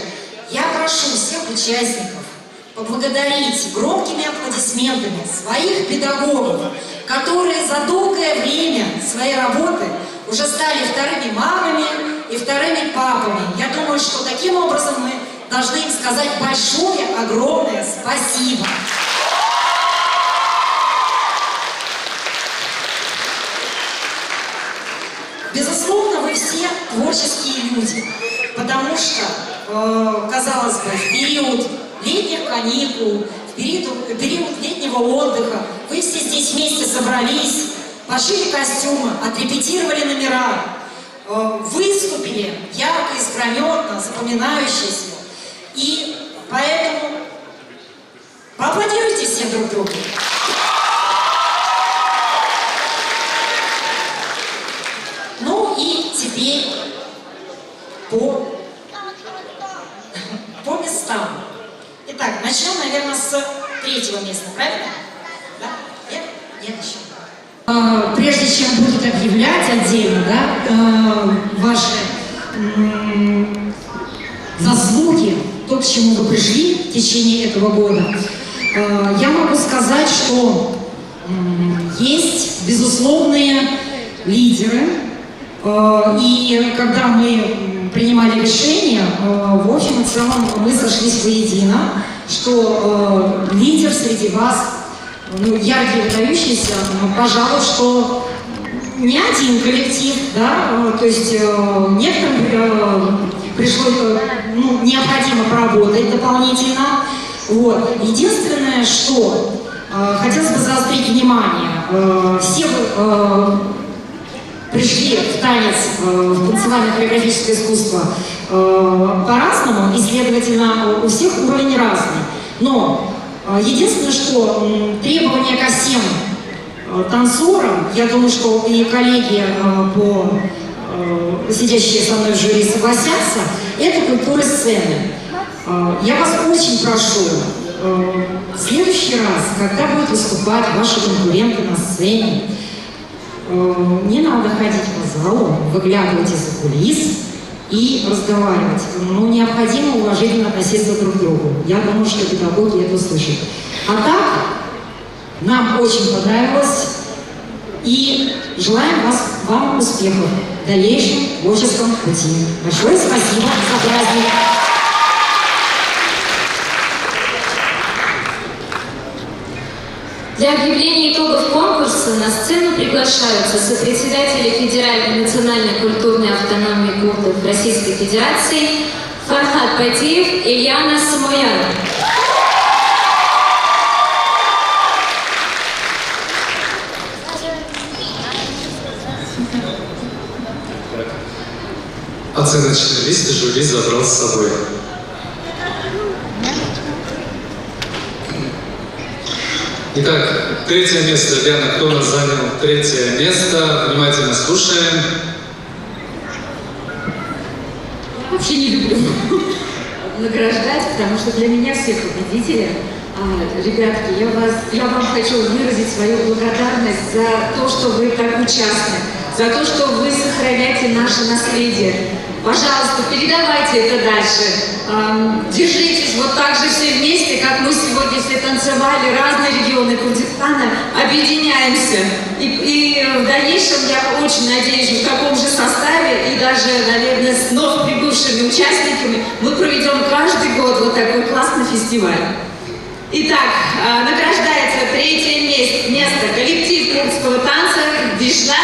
я прошу всех участников поблагодарить громкими аплодисментами своих педагогов, которые за долгое время своей работы уже стали вторыми мамами и вторыми папами. Я думаю, что таким образом мы должны им сказать большое, огромное спасибо. Безусловно, вы все творческие люди, потому что, э, казалось бы, в период летних каникул, в период, в период летнего отдыха вы все здесь вместе собрались, пошили костюмы, отрепетировали номера, э, выступили ярко, искрометно, запоминающиеся. И поэтому поаплодируйте все друг другу. Ну и теперь по, по местам. Итак, начнём, наверное, с третьего места, правильно? Да? Нет? Нет ещё. А, прежде чем будет объявлять отдельно, да, э, ваши, м, заслуги, то, к чему вы пришли в течение этого года, э, я могу сказать, что, м, есть безусловные лидеры, э, и когда мы, м, принимали решение, э, в общем и целом мы сошлись воедино, что, э, лидер среди вас, ну, яркий, выдающийся, но, пожалуй, что Не один коллектив, да, э, то есть э, некоторым э, пришлось, э, ну, необходимо поработать дополнительно. Вот. Единственное, что э, хотелось бы заострить внимание, э, все вы э, пришли в танец, э, в танцевальное хореографическое искусство э, по-разному, и, следовательно, у всех уровень разный. Но э, единственное, что м, требования ко всем э, танцорам, я думаю, что и коллеги э, по э, сидящие со мной в жюри согласятся, это культура сцены. Э, Я вас очень прошу, э, в следующий раз, когда будут выступать ваши конкуренты на сцене, э, не надо ходить по залу, выглядывать из-за кулис и разговаривать. Ну, необходимо уважительно относиться друг к другу. Я думаю, что педагоги это услышат. А так, нам очень понравилось. И желаем вас, вам успехов в дальнейшем творческом пути. Большое спасибо за праздник. Для объявления итогов конкурса на сцену приглашаются сопредседатели Федеральной национальной культурной автономии курдов Российской Федерации Фархад Патиев, Ильяна Самоян. Оценочный лист жюри забрал с собой. Итак, третье место. Диана, кто у нас занял третье место? Внимательно слушаем. Вообще не люблю награждать, потому что для меня все победители. А, ребятки, я вас, я вам хочу выразить свою благодарность за то, что вы такой частный, за то, что вы сохраняете наше наследие. Пожалуйста, передавайте это дальше. Ам, держитесь вот так же все вместе, как мы сегодня все танцевали, разные регионы Курдистана. Объединяемся. И, и в дальнейшем, я очень надеюсь, в таком же составе и даже, наверное, с вновь прибывшими участниками мы проведем каждый год вот такой классный фестиваль. Итак, а, награждается третье мест, место коллектив курдского танца «Дишна».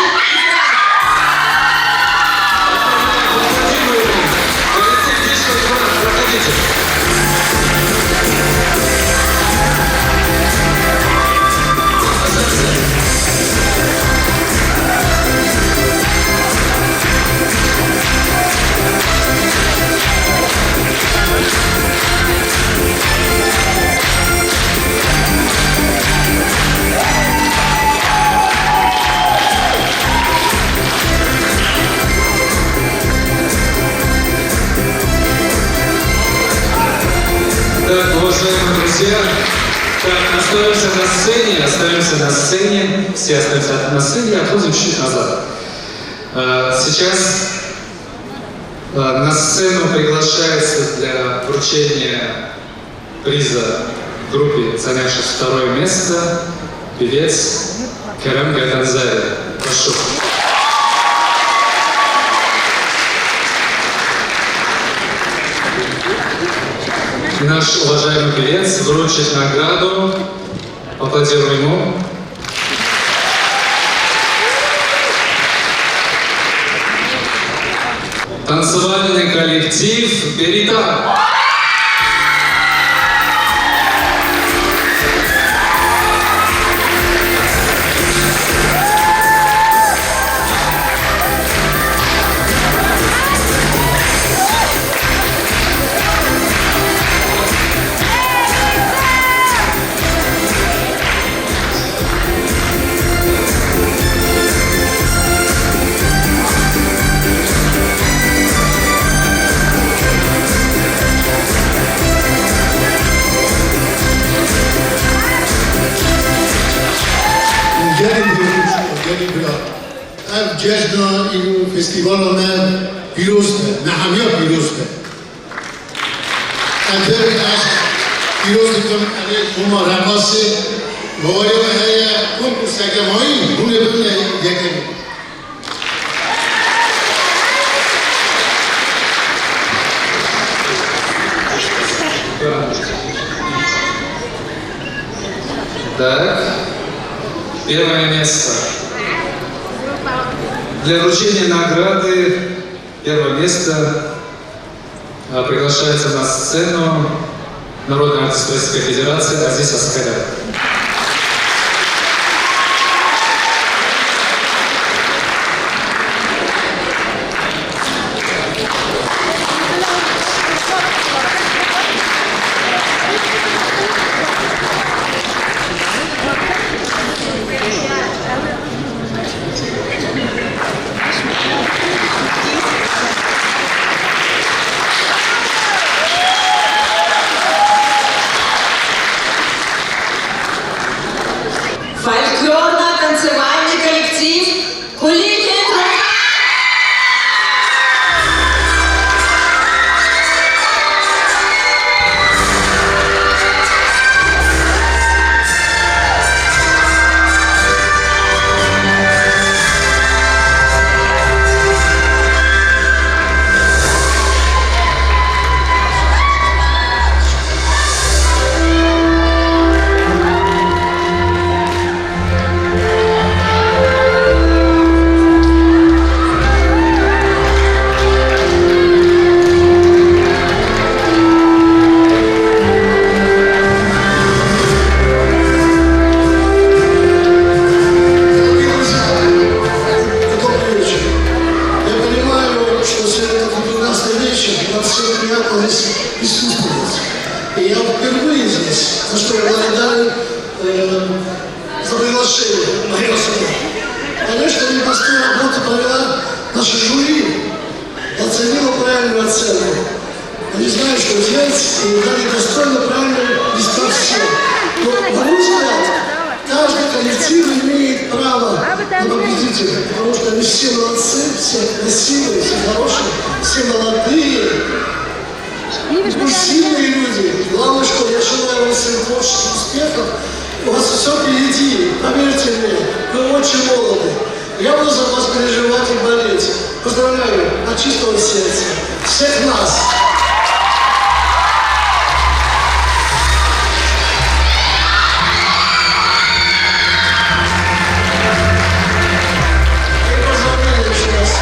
Так, уважаемые друзья, так, остаемся на сцене, остаемся на сцене, все остаемся на сцене, отходим чуть-чуть назад. Э, Сейчас э, на сцену приглашается для вручения приза группе, занявшей второе место, певец Керем Гайтанзари. Прошу. Наш уважаемый певец вручит награду. Аплодируем ему. Танцевальный коллектив «Беритан». Gelin bir, gelin bir. Ev cejna û festîvala me pîroz be, me hemiya pîroz be. Em berê ez pîroz dikim, em ê qoma Reqasê, baweriya me heye, konkurseke mayî, hûn ê bibine yekem. Так. Первое место. Для вручения награды первого места, а, приглашается на сцену народный артист Российской Федерации Азиз Аскарян. Фольклорно-танцевальный коллектив «Куликин Роман». Я понимаю, что сегодня такой прекрасный вечер, нам всем приятно здесь присутствовать. И я впервые здесь, за что я благодарен, э, за приглашение моё сюда. Конечно, непростую работу провела наше жюри, оценила правильную оценку. Они знают, что делать, и дали достойно правильные места всем. Но, на мой взгляд, каждый коллектив имеет право на победителя, потому что они все молодцы, все красивые, все хорошие, все молодые. Ну, сильные люди. Главное, что я желаю вам всем творческих успехов. У вас все впереди. Поверьте мне, вы очень молоды. Я буду за вас переживать и болеть. Поздравляю от чистого сердца всех нас. И поздравления ещё раз.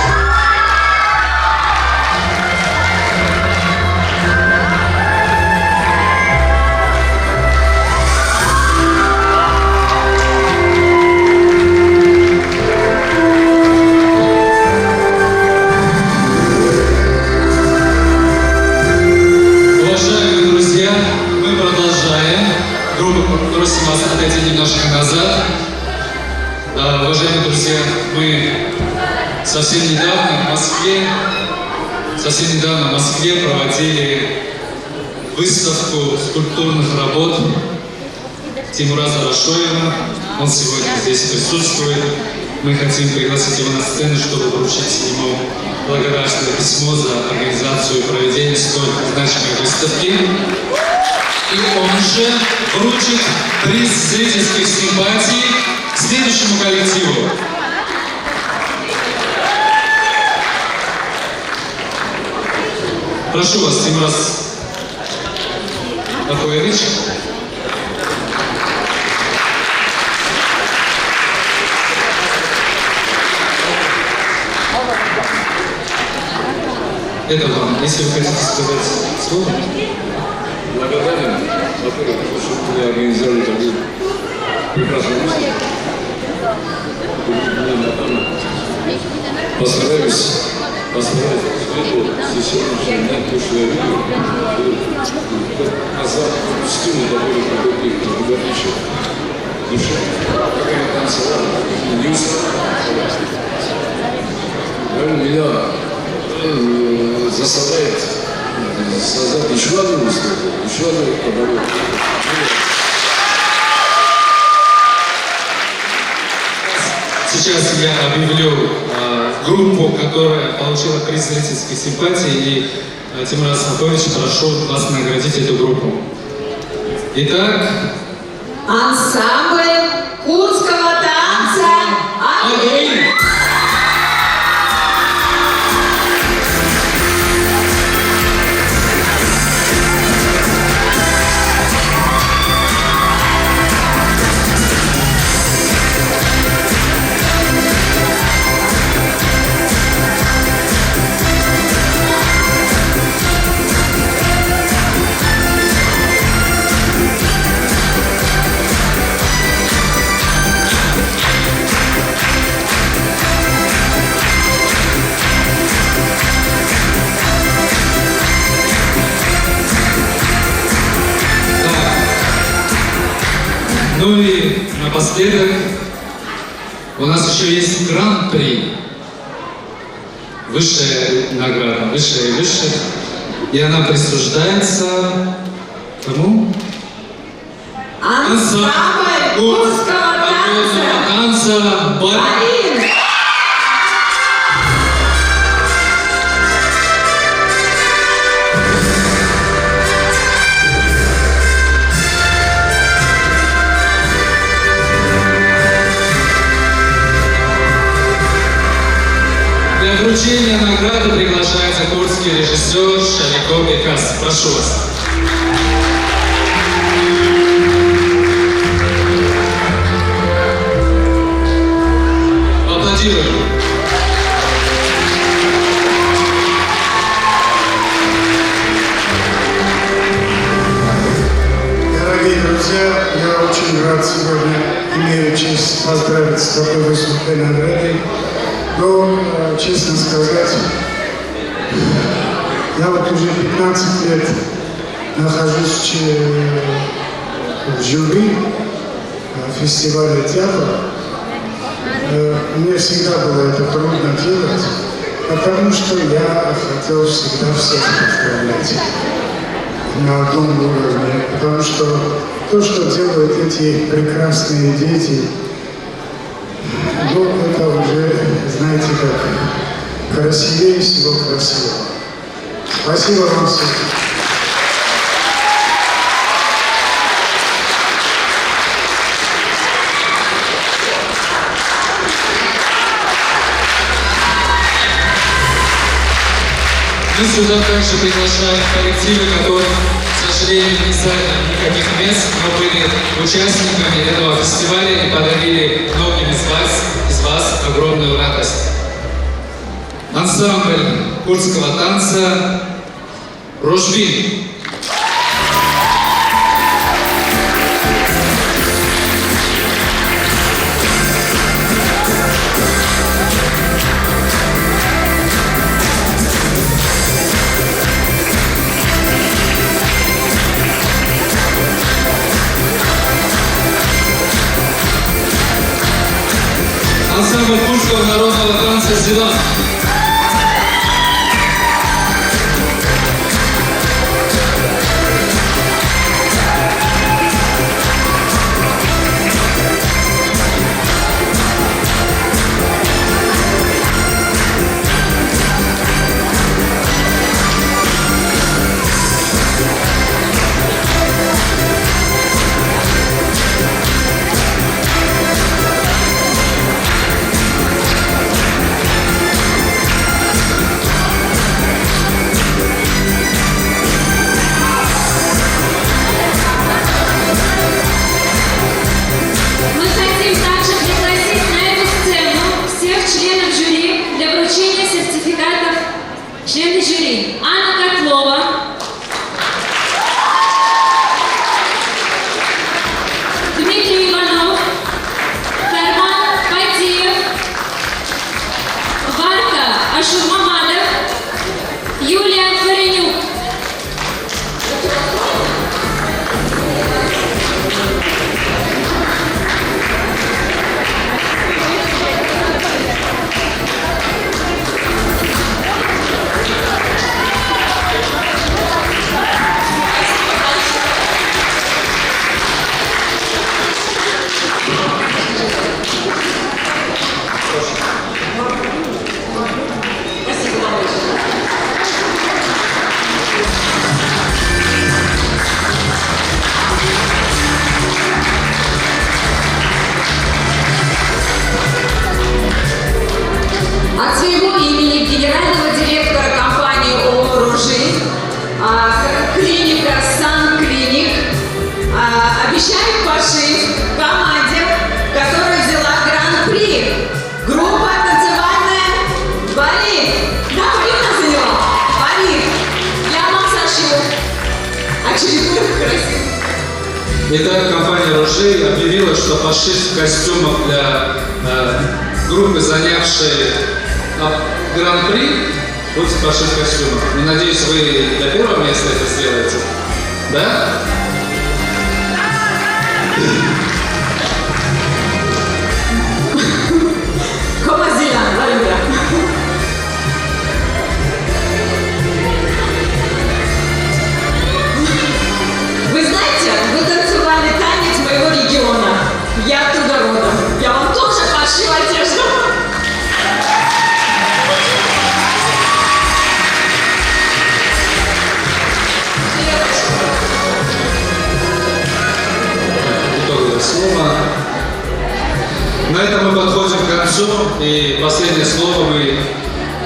Уважаемые друзья, мы продолжаем. Группа, просим вас отойти немножко назад. Да, уважаемые друзья, мы совсем недавно в Москве, совсем недавно в Москве проводили выставку скульптурных работ Тимураза Рашоева. Он сегодня здесь присутствует. Мы хотим пригласить его на сцену, чтобы вручить ему благодарственное письмо за организацию и проведение столь значимой выставки. И он же вручит приз зрительских симпатий следующему коллективу. Прошу вас, Тимураз Апоевич. Это вам, если вы хотите сказать слово. Благодарен, во-первых, потому что вы организовали такую прекрасную выставку. Постараюсь, постараюсь эту сессионную дня, то, что я видел, назад, скинул довольно глубоких, глубоких. Ну что, как они танцевали, как они не устали. Реально меня, э, заставляет создать ещё одну выставку, ещё одну подработку. Сейчас я объявлю, э, группу, которая получила приз зрительских симпатий, и, э, Тимур Аслапович, прошу вас наградить эту группу. Итак, ансамбль курдского танца «Агри». Ну и напоследок у нас еще есть гран-при. Высшая награда, высшая и высшая. И она присуждается кому? Ансамбль курского танца «Барин». Для вручения награды приглашается курдский режиссер Шалико Бекас. Прошу вас. Аплодируем. Дорогие друзья, я очень рад сегодня, имею честь поздравить с такой высокой наградой. Но, э, честно сказать, я вот уже пятнадцать лет нахожусь в жюри, э, фестиваля театра. Э, мне всегда было это трудно делать, потому что я хотел всегда всех поздравлять на одном уровне, потому что то, что делают эти прекрасные дети, ну, это уже, знаете, как красивее всего красивого. Спасибо вам всем. Мы сюда также приглашаем коллективы, которые, к сожалению, не заняли никаких мест, но были участниками этого фестиваля и подарили многим из вас, из вас огромную радость. Ансамбль курдского танца «Рожбин». Ансамбль курдского народного танца «Зеланд». Мы хотим также пригласить на эту сцену всех членов жюри для вручения сертификатов. Члены жюри: Анна Котлова, Дмитрий Иванов, Карман Патиев, Варка Ашурмамадов, Юлия Форенюк. От своего имени, генерального директора компании ООО «Рожи», а, клиника «Сан Клиник», а, обещаю пошить команде, которая взяла гран-при. Группа танцевальная «Балет». Да, Марина заняла? Балет. Я вам сошью очередную красивую. Итак, компания «Рожи» объявила, что пошив костюмов для, э, группы, занявшей, а, гран-при, будет пошив костюмов. Ну, надеюсь, вы для первого места это сделаете. Да?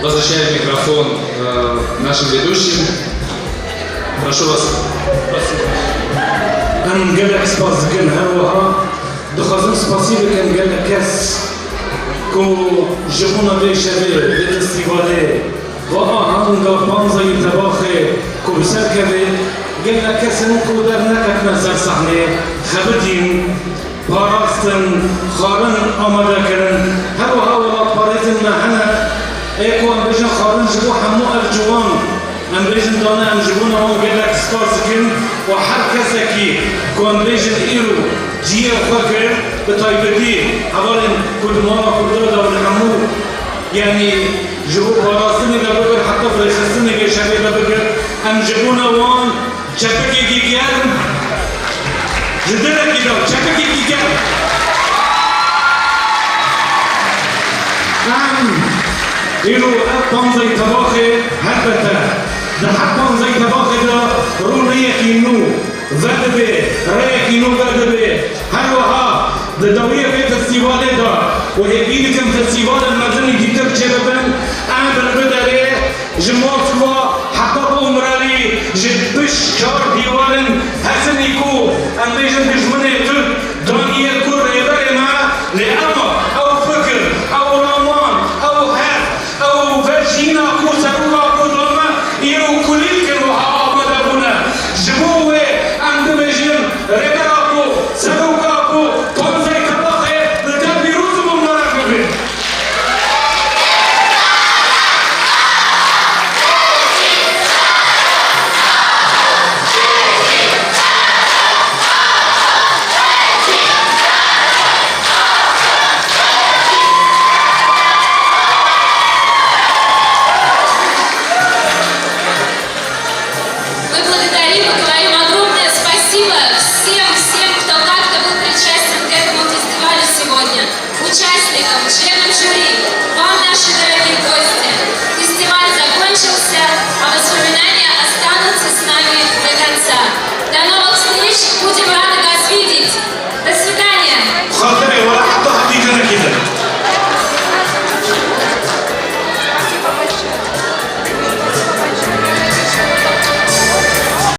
Возвращаю микрофон э, нашим ведущим. Прошу вас. Em gelek spas dikin, her wiha dixwazim spasî bikim gelek kes ku ji bona vê şevê, vê festîvalê, va ahanga panzayî tebaxê ku bi ser keve, gelek kes in ku derneketine ser sahnê, xebitîn, parastin, xwarin amade kirin. Her wiha welatparêzên me hene, ê ku em bêjin xwarin ji bo hemû ev ciwan, em bêjin dane, em ji bona wan gelek spas dikin û her kesekî ku em bêjin îro cihê xwe kir, bi taybetî hevalên ku di mala Kurda de li hemû, yanî ji bo parastinê de bigir heta rêxistinê vê şevê de bigir, em ji bona wan çepikekî germ, ji dilekî de çepikekî germ. Em îro ev panzey tebaxê helbete di her panzey tebaxê de rûneyekî nû vedibe, rêyekî nû vedibe. Her wiha di dawiyê vê festîvalê de û hêvî dikim festîvalên mezin ê dîtir çêbibin, em bin biderê ji Moskva